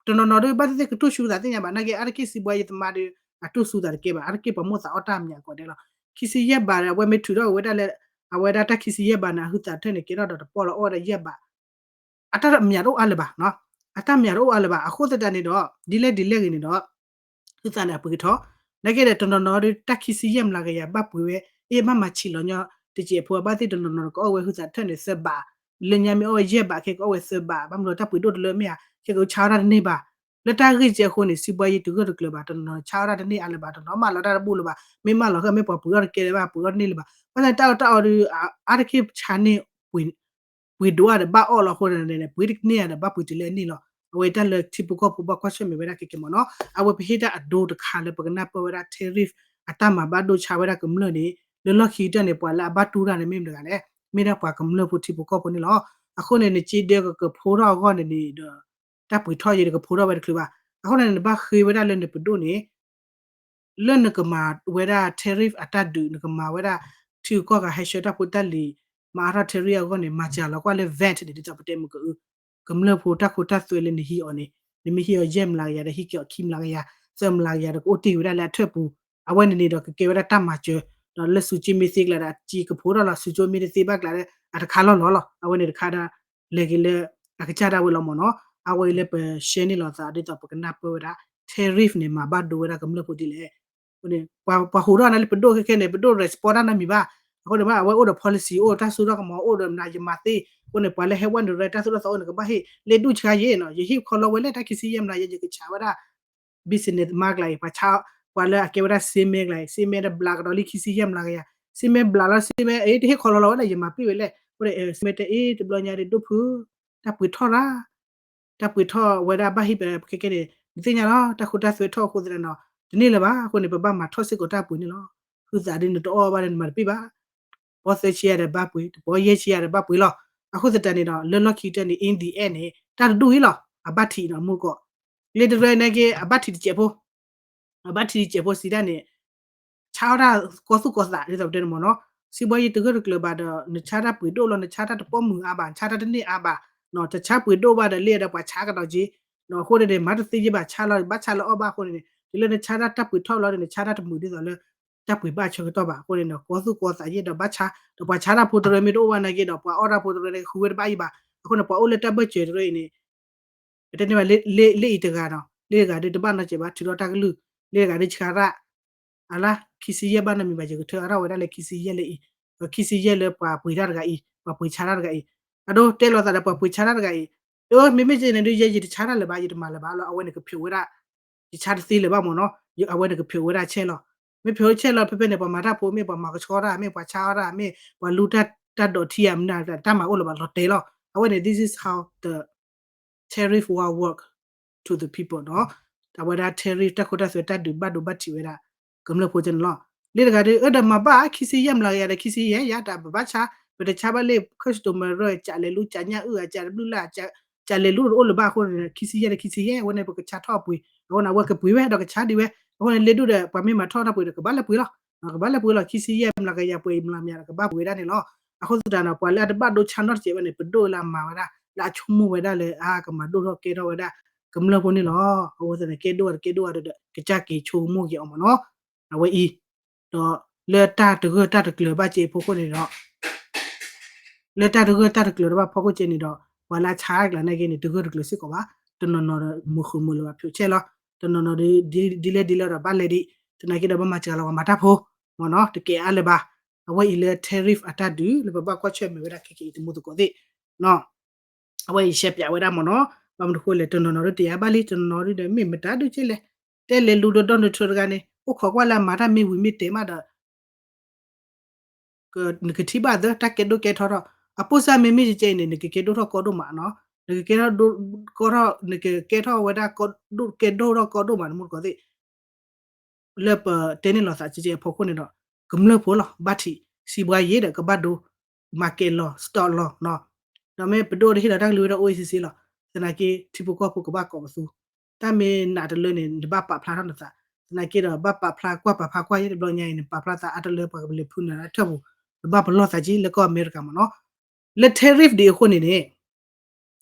တနီၤနီၤဒုး ဘၣ်သ့ၣ်သ့ၣ်ကတူၢ်ဆူသးသ့ၣ်ညါဘၣ်, နာ်က့ အါတက့ၢ်စံးဘှါယသမါဒီး အတူၢ်ဆူသးတကဲဘၣ်, အါတက့ၢ်ပှၤမိၣ်သးအီၣ်တၢ်မံၤကိးဂၤဒဲးလီၤ. ခံဆံယဲၢ်ဘးဒီး အဝဲမ့ၢ်ထုးထီၣ်ဝဲဒၣ်လၢ အဝဲဒၣ်တၢ်ခံဆံယဲၢ်ဘးန့ၣ် အဟုသးတထၢၣ်န့ၣ် ကဲထီၣ်ဒီးတပီၢ်လီၤ အီၣ်ဝဲဒၣ်ယဲၢ်ဘး အတၢ်မံၤတအိၣ်အါလၢၤဘၣ်, အတၢ်မံၤတအိၣ်အါလၢၤဘၣ်. အဃိသတးန့ၣ်ဒီး ဒ်လဲၣ်ဒ်လဲၣ်ဂ့ၤန့ၣ်ဒီး ဟုသးန့ၣ်အပှ့ၤကထီ, နာ်က့ဒီး တနီၤနီၤဒုး တၢ်ခံဆံယဲၢ်မျးကယၤဘၣ်ပှ့ၤဝဲ, အ့ၣ် ဘၣ်မၤဆံးလီၤညီတစဲးဖိ ဘၣ်သ့ၣ်တနီၤနီၤကအိၣ်ဝဲဟုသးတထၢၣ်န့ၣ် သၢဘး, လၢညါမ့ၢ်အီၣ်ဝဲယဲၢ်ဘးခဲ ကအိၣ်ဝဲသၢဘး, ဘၣ်မနုၤတၢ်ပှ့ၤဒိၣ်တလၢမ့ၢ်ဧါ, ခဲကဆါအီၣ်တၢ်တန့ၢ်ဘၣ်. လၢတၢ်ဂ့ၢ်ကဲအဃိန့ၣ် စံးဘှါယတဂၢၢ်တကျၢၤဘၣ်, တနီၤနီၤဆါအီၣ်တၢ်တန့ၢ်အါလၢၤဘၣ်, တနီၤမၤလီၤတၢ်တဘူၣ်လၢၤဘၣ်, မ့ၢ်မၤလီၤဃဲ မ့ၢ်ပှၤပှ့ၤအီၣ်တကဲလၢၤဘၣ် ပှ့ၤအီၣ်တန့ၢ်လၢၤဘၣ်. ဘၣ်ဆၣ်တၢ်အီၣ်တၢ်အီဒုး အါတက့ၢ်ဆါန့ၢ် ပှ့ၤဒိၣ်အါဒီးဘၣ်အီၣ်လီၤအဃိန့ၣ် ပှ့ၤတန့ၢ်အါဒီးဘၣ်ပှ့ၤတုၤလၢအန့ၢ်လီၤ. အဝဲတၢ်လၢထံဖိကီၢ်ဖိဘၣ်ကွၢ်ဆၢၣ်မဲာ်ဝဲဒၣ်ခဲကဲမ့ၢ်နီၤ, အဝဲပဟ့ၣ်တၢ်အဒိတခါလၢပကနၢ်ပၢၢ်ဝဲဒၣ် tariff အတၢ်မၤဘၣ်ဒိဆါဝဲဒၣ်ကမျၢၢ်န့ၣ်, လၢလီၢ်ခံကတၢၢ်န့ၣ် ပှၤလၢအဘၣ်တူၢ်တၢ်န့ၣ်မ့ၢ်မတၤတဂၤလဲၣ်, မ့ၢ်ဒၣ်ပှၤကမျၢၢ်ဖိထံဖိကီၢ်ဖိန့ၣ်လီၤ. အဃိန့ၣ် နစ့ဒၢကကဖိထီၣ်အဂီၢ်န့ၣ်န့ၣ်ဒီး တၢ်ပှ့ၤထီၣ်ယဲဒီးကဖိထီၣ်ဝဲတချုးဘၣ်. အဃိန့ၣ် နဘၣ်ဃ့ဝဲဒၣ်လၢနပဒိၣ်န့ၣ် လၢနကမၤဝဲဒၣ် tariff အတၢ်ဒုး နကမၤဝဲဒၣ် ထံဂုၤကီၢ်ဂၤဟဲဆှၢတၢ်ဖိတၢ်လံၤ မၤအါထီၣ် tariff အဂီၢ်န့ၣ် မၤစှၤလီၤကွၢ်လၢ vet န့ၣ် ဒ်သိးပတဲမ့ၢ်က ကမျၢၢ်ဖိတၢ်ခိတၢ်သွဲလၢနဟံးအီၤန့ၣ် နမ့ၢ်ဟံးအီၤယဲၢ်မျးကယၤဒီး ဟံးက့ၤအီၤခံမျးကယၤ သၢမျးကယၤဒီး ကအိၣ်တ့ၢ်ဝဲဒၣ်လၢအထၢၣ်ပူၤ. အဝဲန့ၣ်န့ၣ်ဒီး ကကဲဝဲဒၣ်တၢ်မၤစၢၤ ဒီးလၢစူးကၠ့မ့ၢ်သ့ကျါဒီး အစ့ကဖိထီၣ်လီၤ, စူးကၠ့မ့ၢ်တသ့ဘၣ်ကျါဒီး အတခါလီၢ်လီၤလီၤ. အဝဲန့ၣ်တခါဒီး လဲၤက့ၤလၢ အကစၢ်ဒၣ်ဝဲလီၤမ့ၢ်နီၤ. အဝဲအံၤလၢပရှဲန့ၢ်လီၤသးဒ်သိးပကနၢ်ပၢၢ်ဝဲဒၣ် tariff န့ၣ် မၤဘၣ်ဒိဝဲဒၣ်ကမျၢၢ်ဖိဒ်လဲၣ်. ပှၤဟူးထီၣ်နၤလၢပဒိၣ်ခဲခဲန့ၣ် ပဒိၣ် respond တၢ်နီတမံၤဘၣ်. အဃိန့ၣ် အဝဲအိၣ်ဒီး policy အိၣ်တၢ်စိတၢ်ကမီၤ အိၣ်ဒီးမနုၤယမၤသ့. အဃိန့ၣ် ပှၤလၢဟဲဝဲနုာ်ရၢတၢ်သိၣ်တၢ်သီအိၣ်န့ၣ် ကဘၣ်ဟ့ၣ်လၢဒူၣ်ဆါယဲနီၤ. ယဟ့ၣ်ခီလီၤဝဲလၢတၢ်ခံဆံယဲၢ်မျးယဲ ယကဆးဝဲဒၣ် business မၤကျါအံၤ ပှၤဆါ ပှၤလၢအကဲဝဲဒၣ် စ့မဲကျါအံၤ စ့မဲဒီးဘျးကဒီးလံခံဆံယဲၢ်မျးကယၤ စ့မဲဘျးလီၤ စ့မဲ အ့ တဟ့ၣ်ခီလီၤလီၤဝဲဒၣ် ယမၤပ့ၢ်ဝဲလဲၣ်. အဃိန့ၣ် စ့မဲတဲအ့ တဘျီညါဒ်ဒိၣ်ဖု တၢ်ပှ့ၤထီၣ်ရၣ် တၢ်ပှ့ၤထီၣ်ဝဲဒၣ်ဘၣ်ဟံၣ်ပခဲကဲန့ၣ် နသ့ၣ်ညါလီၤ တၢ်ခိတၢ်သွဲထီၣ်အဃိသတးဒီး တန့ၢ်လၢၤဘၣ်. အဃိန့ၣ် ပဘၣ်မၤထီၣ်စ့ၢ်ကီးတၢ်ပှ့ၤန့ၣ်လီၤ. ဟုသးဒ်နတအီၣ်ဘၣ်ဒီးနမၤတပ့ၢ်ဘၣ်. ပီၢ်သၢဆံယၤဒီးဘၣ်ပှ့ၤ တပီၢ်ယဲၢ်ဆံယၤဒီးဘၣ်ပှ့ၤလီၤ. အဃိသတးန့ၣ်ဒီး လၢလီၢ်ခံကတၢၢ်န့ၣ် in the end န့ၣ် တၢ်တဒူၣ်အံၤလီၤ အဘၣ်ထံးနီၤ မူကီး လၢတရၢနာ်က့ အဘၣ်ထံးတစဲးဖိ အဘၣ်ထံးတစဲးဖိစံးဒၣ်န့ၣ် ဆါအီၣ်တၢ်ကီသူၣ်ကီသးဒ်သိးပတဲန့ၣ်မ့ၢ်နီၤ. စံးဘှါယတဂၢၢ်တကျၢၤဘၣ်ဒီး နဆါတၢ်ပှ့ၤဒိၣ်လီၤ နဆါတၢ်တပီၢ်မုာ်အါဘၣ် နဆါတၢ်တန့ၢ်အါဘၣ် တဆါပှ့ၤဒိၣ်ဘၣ်ဒီး လၢဒီးပှၤဆါကဒီးက့ၤ အဃိန့ၣ်န့ၣ် မၤတသ့ယ့ၢ်ဘၣ် ဆါလီၤ ဘၣ်ဆါလၢအီၣ်ဘၣ်အဃိန့ၣ်န့ၣ် တုၤလၢနဆါတၢ်တၢ်ပှ့ၤထီၣ်လီၤဒီး နဆါတၢ်တမုာ်ဒ်သိးလၢ တၢ်ပှ့ၤဘၣ်ဆၢကတီၢ်ဘၣ်. အဃိန့ၣ်ဒီး ကီသူၣ်ကီသးယဲဒီးဘၣ်ဆါ, ဒီးပှၤဆါတၢ်ဖိတရၢမ့ၢ်တအိၣ်ဘၣ်နာ်က့ဒီး ပှၤအီၣ်တၢ်ဖိတရၢန့ၣ် ဃုဝဲတဘၣ်အံၤဘၣ်. အဃိန့ၣ် ပှၤအိၣ်လၢတၢ်ဘၢၣ်စၢၤတရၢအံၤန့ၣ် ပတဲန့ၢ်ဘၣ် လ့ၣ်အံၤတဂၤဒီး လ့ၣ်တဂၤဒုးတဘၣ်နီတစဲးဘၣ် ထုးထီၣ်တၢ်ကလုၢ်, လ့ၣ်တဂၤဒုးဆါတၢ် အလါ ခံဆံယဲၢ်ဘၣ်နီတမံၤဘၣ် ယကထၢအါထီၣ်ဝဲဒၣ်လၢခံဆံယဲၢ်လၢအံၤ, ဒီးခံဆံယဲၢ်လၢပှၤပှ့ၤတၢ်တဂၤအံၤ ပှၤပှ့ၤဆါတၢ်တဂၤအံၤ, အဒိတဲလိာ်သးဒီးပှၤပှ့ၤဆါတၢ်တဂၤအံၤ, အၢ မ့မ့ၢ်ကဲန့ၣ်ဒုး ယဲယတဆါတၢ်လၢၤဘၣ် ယတမၤလၢၤဘၣ်လီၤ. အဝဲန့ၣ်ကဖျိးဝဲဒၣ် ယဆါတသ့လၢၤဘၣ်မ့ၢ်နီၤ, အဝဲန့ၣ်ကဖျိးဝဲဒၣ်ဆဲးလီၤ. မ့ၢ်ဖျိးဆဲးလီၤ ဖဲဖဲန့ၣ် ပှၤမၤတၢ်ဖိ မ့ၢ်ပှၤမၤကဆှီတၢ် မ့ၢ်ပှၤဆါအီၣ်တၢ် မ့ၢ်ပှၤလူတၢ်ဒိးထံဧါ မနုၤတၢ်မၤအိၣ်လၢၤဘၣ် လီၤတဲာ်လီၤ. အဝဲန့ၣ် this is how the tariff war work to the people နီၤ. အဝဲဒၣ် tariff တၢ်ခိတၢ်သွဲတၢ်ဒုးဘၣ်ဒိဘၣ်ထံးဝဲဒၣ် ကမျၢၢ်ဖိကဲန့ၣ်လီၤ. လ့ၣ်တဂၤဒုး အၢ ဒီးမၤဘၣ် ခံဆံယဲၢ်မျးကယၤဒီး ခံဆံယဲၢ်ယၤ တၢ်ပဘၣ်ဆါ ပတဆါဘၣ်လၢ customary ကလဲၤလူကညၣ်အုၣ် ကဘျုးလၢ် ကလဲၤလူတအိၣ်လၢၤဘၣ်အဃိန့ၣ် ခံဆံယဲၢ်ဒီး ခံဆံယဲၢ် အဝဲန့ၣ် ပကဆါထီၣ်အပှ့ၤ အဃိန့ၣ် အဝဲကပှ့ၤဝဲဒီးကဆါဒံးဝဲ အဃိန့ၣ် လ့ၣ်ဒုးဒီး ပှၤမ့ၢ်မၤထီၣ်တၢ်ပှ့ၤဒီး ကဘၣ်လဲၤပှ့ၤလီၤ. ကဘၣ်လဲၤပှ့ၤလီၤ ခံဆံယဲၢ်မျးကယၤပှဲၤမျးမျးဒီး ကဘၣ်ပှ့ၤဝဲဒၣ်န့ၣ်လီၤ. အဃိသတးဒီး ပှၤလၢအတဘၣ်ဒိဆါနီတစဲးဘၣ်န့ၣ် ပဒိၣ်လၢအမၤဝဲဒၣ် လၢအဆိကမိၣ်ဝဲဒၣ်လၢ အါ ကမၤဒိၣ်ထီၣ်ကဲထီၣ်ဝဲဒၣ် ကမျၢၢ်ဖိန့ၣ်လီၤ. အဝဲသတးန့ၣ် ကဲဒိၣ်ဝဲတကဲဒိၣ်ဝဲဒီး ကစၢ်က့ၤဆိကမိၣ်က့ၤအီၤမ့ၢ်နီၤ. အဝဲအံၤ ဒီးလၢတၢ်တဂၢၢ်တၢ်တကျၢၤဘၣ်စ့အဖီခိၣ်န့ၣ်ဒီး လၢတၢ်တဂၢၢ်တၢ်တကျၢၤတဘၣ်ဖီခိၣ်ကဲန့ၣ်ဒီး ပှၤလၢအဆါကျါနာ်က့န့ၣ် တဂၢၢ်တကျၢၤစ့ၢ်ကီးဘၣ်. တနီၤနီၤဒီး မုာ်ဃုာ်မုာ်လၢၤဘၣ်ဖျိးဆဲးလီၤ. တနီၤနီၤဒီး ဒ်လဲၣ်ဒ်လဲၣ်ဒီးဘၣ်လဲၤဒံး သနာ်က့ဒီးဘၣ်မၤစှၤလီၤ ပှၤမၤတၢ်ဖိ မ့ၢ်နီၤ တကဲအါလၢၤဘၣ်. အဝဲအံၤလၢ tariff အတၢ်ဒုးလၢပဘၣ်ကွၢ်ဆၢၣ်မဲာ်ဝဲဒၣ်ခဲကဲအံၤတမူသကိးသ့ၣ် အဝဲအံၤရှဲပၠးဝဲဒၣ်မ့ၢ်နီၤ. ဘၣ်မနုၤအဃိလဲၣ် တနီၤနီၤဒုးတယၤဘၣ်လံ တနီၤနီၤဒုးဒီး မ့ၢ်မတၤဒုးကဲလဲၣ်. တဲလဲၤလူဒီး Donald Trump တဂၤန့ၣ် အိၣ်ခိးကွၢ်လၢအမၤတၢ်မ့ၢ်ဝံၤမ့ၢ်တဲာ်မးဒီး နကထံၣ်ဘၣ်သၢ တၢ်ကဲဒိၣ်ကဲထီထီၣ် အပိၢ်စၢ်မ့မ့ၢ်ကဲအံၤန့ၣ် နကကဲဒိၣ်ထီၣ်ကီဒိၣ်မးနီၤ. နကကဲထီၣ်ဒိၣ်ကီထီၣ် နကကဲထီၣ်ဝဲဒၣ်ကဲဒိၣ်ထီၣ်ကီဒိၣ်မး တမူတကိးသ့ၣ် လၢပတဲန့ၢ်လိာ်သးကဲအဖီခိၣ်န့ၣ်ဒီး ကမျၢၢ်ဖိလီၤ ဘၣ်ထံး စံးဘှါယ့ၣ်ဒီးကဘၣ်ဒိ market law stock law နီၤ. ဒီးမ့ၢ်ပဒိၣ်တဟ့ၣ်လီၤတၢ်ကလုၢ်ဝဲဒၣ် အိၣ်အ့ၣ်စ့စ့လီၤ. သနာ်က့ထံဖိကီၢ်ဖိကဘၣ်ကိးပသူ တၢ်မ့ၢ်နးတလၢန့ၣ် နဘၣ်ပာ်ဖျါထီၣ်နသး. သနာ်က့ဒီးဘၣ်ပာ်ဖျါကွၢ်ပာ်ဖျါကွၢ်ယဲၢ်တဘျီညါအံၤန့ၣ် ပာ်ဖျါသးအါတလၢပှၤကလဲၤဖုနၤလၢထၢၣ်ပူၤ နဘၣ်ပလီၢ်သးက့လၢကီၢ်အမဲရကၤမ့ၢ်နီၤ. လၢ tariff ဒံးအဃိန့ၣ်န့ၣ်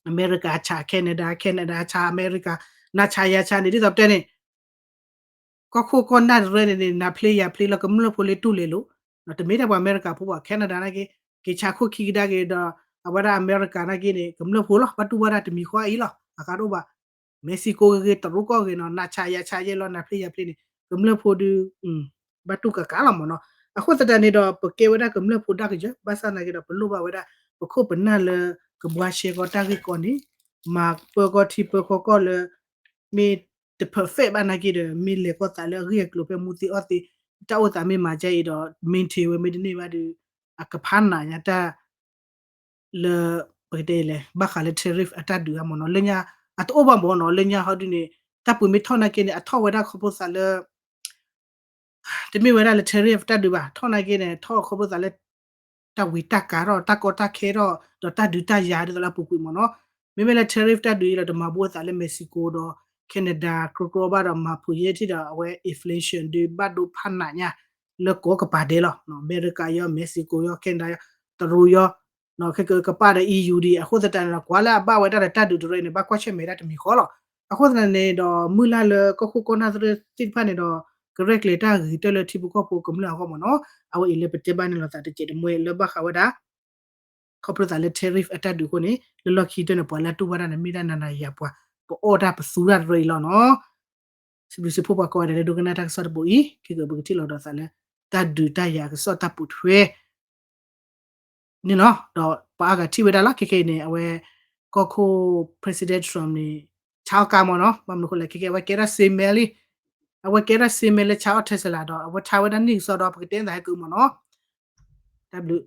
အမဲရကၤဆါ Canada, Canada ဆါ အမဲရကၤ နၤဆါယၤဆါန့ၣ် ဒ်သိးပတဲန့ၣ် ကီၢ်ခိၣ်ကီၢ်နၢ်တရၢန့ၣ်န့ၣ် နၤဖျ့ယၤဖျ့လၢကမျၢၢ်ဖိလၢတူၢ်လဲၤလိာ် တမ့ၢ်ထဲပှၤအမဲရကၤဖိဘၣ် Canada နာ်က့ က့ၤဆါခိၣ်ခံကဒါက့ၤဒီး အဝဲဒၣ်အမဲရကၤနာ်က့န့ၣ် ကမျၢၢ်ဖိလီၤ ဘၣ်တူၢ်ဘၣ်တၢ်တမံၤဃီအံၤလီၤ အဂၤတအိၣ်ဘၣ် Mexico ဂ့ၤဂ့ၤ တရူးကီၢ်ဂ့ၤနီၤ နၤဆါယၤဆါယဲၢ်လီၤ နၤဖျ့ယၤဖျ့န့ၣ် ကမျၢၢ်ဖိဒုး ဘၣ်တူၢ်ကကးလီၤမ့ၢ်နီၤ. အဃိသတးန့ၣ်ဒီး ပကဲဝဲဒၣ်ကမျၢၢ်ဖိဒၣ်ကယၢၤ ဘၣ်ဆၣ်သနာ်က့ဒီး ပလိၣ်ဘၣ်ဝဲဒၣ် ပခိၣ်ပနၢ်လၢ ကဘှါရှဲကီးတၢ်ဂ့ၢ်ကီန့ၣ် မၤပၢကီၢ်ထံပၢကီၢ်ကီၢ်လၢ မ့ၢ်တ perfect ဘၣ်နာ်က့ဒီး မ့ၢ်လဲၤကီၢ်သးလၢအဂ့ၢ်အကျိၤဖဲမူသ့အီၣ်သ့ တၢ်အိၣ်သးမ့ၢ်မၤကဲအံၤဒီး maintain ဝဲမ့ၢ်တန့ၢ်ဘၣ်ဒီး အကဖးနးညါတၢ် လၢ ပကတဲလဲၣ် ဘၣ်ဃးလၢ tariff အတၢ်ဒုးအါမ့ၢ်နီၤ လၢညါ အတအိၣ်ဘၣ်မ့ၢ်နီၤ လၢညါဟီဒုန့ၣ် တၢ်ပှ့ၤမ့ၢ်ထီၣ်နာ်က့န့ၣ် အထီၣ်ဝဲဒၣ်ခီဖျိသးလၢ တမ့ၢ်ဝဲဒၣ်လၢ tariff တၢ်ဒုးဘၣ် ထီၣ်နာ်က့န့ၣ် ထီၣ်ခီဖျိသးလၢ တၢ်ဝံၤတၢ်ကၤထီၣ် တၢ်ကီတၢ်ခဲထီၣ် ဒီးတၢ်ဒုးတၢ်ယၤဒ်သိးလၢအပူၤကွံာ်မ့ၢ်နီၤ မ့မ့ၢ်လၢ tariff တၢ်ဒုးအံၤဒီး တမၤဘူးအသးလၢ Mexico ဒီး Canada ကြီကြီဘၣ်ဒီး မၤဖုးယဲၢ်ထံၣ်ဒီး အဝဲ inflation ဒုးဘၣ်ဒိဖးနးညါ လၢကိးကပၤဒဲးလီၤ အမဲရကၤယီၤ Mexico ယီၤ Canada ယီၤ တရူးယီၤ ခဲကပၤဒီး EU ဒံး အဃိသတးန့ၣ်ဒီး ကွၢ်လၢအဘၣ်ဝဲဒၣ်ဒီးတၢ်ဒုးတရၢအံၤန့ၣ် ဘၣ်ကွၢ်ဆၢၣ်မဲာ်ဒၣ်တမံၤဃီလီၤ အဃိသတးန့ၣ်ဒီး မုၢ်လၢ်လၢကီၢ်ခိၣ်ကီၢ်နၢ်သ့ၣ်တဖၣ်န့ၣ်ဒီး ကရဲၣ်ကျဲၤတၢ်ဂ့ၤကတၢၢ်လၢထံဖိကီၢ်ဖိကမျၢၢ်အဂီၢ်မ့ၢ်နီၤ အဝဲအံၤလၢပတဲဘၣ်န့ၣ်လိာ်သးတစဲးတမှဲလၢဘၣ်ဃးဝဲဒၣ် ခီဖျိသးလၢ tariff အတၢ်ဒုးအဃိန့ၣ် လၢလီၢ်ခံကတၢၢ်န့ၣ် ပှၤလၢအတူၢ်ဘၣ်တၢ်န့ၣ် မ့ၢ်ဒၣ်နၤနၤယၤပှၤ ပအီၣ်တၢ်ပသူတၢ်တရၢအံၤလီၤနီၤ စံးဘျုးစံးဖှိၣ်ပှၤကိးဂၤဒဲးလၢဒိကနၣ်တၢ်ကစီၣ်တဘိအံၤ ခဲကပကထံၣ်လိာ်ဒီးသးလၢ တၢ်ဒုးတၢ်ယၤအကစီၣ်တၢ်ပိာ်ထွဲ န့ၣ်လီၤ. ဒီးပှၤအါဂၤထံၣ်ဝဲဒၣ်လီၤ ခဲကနံၣ်အံၤန့ၣ် အဝဲ ကီၢ်ခိၣ် President Trump န့ၣ် ဆါအီၣ်ကါမ့ၢ်နီၤ ဘၣ်မနုၤအဃိလဲၣ် ခဲကနံၣ်အံၤ အဝဲကဲထီၣ်စ့မဲလံ အဝဲကဲထီၣ်စ့မဲလၢဆါအီၣ် Tesla ဒီး အဝဲထါဝဲဒၣ်နံၣ်ကစီဒီး ပကတဲသးဟဲက့ၤမ့ၢ်နီၤ တၢ်ဘျုး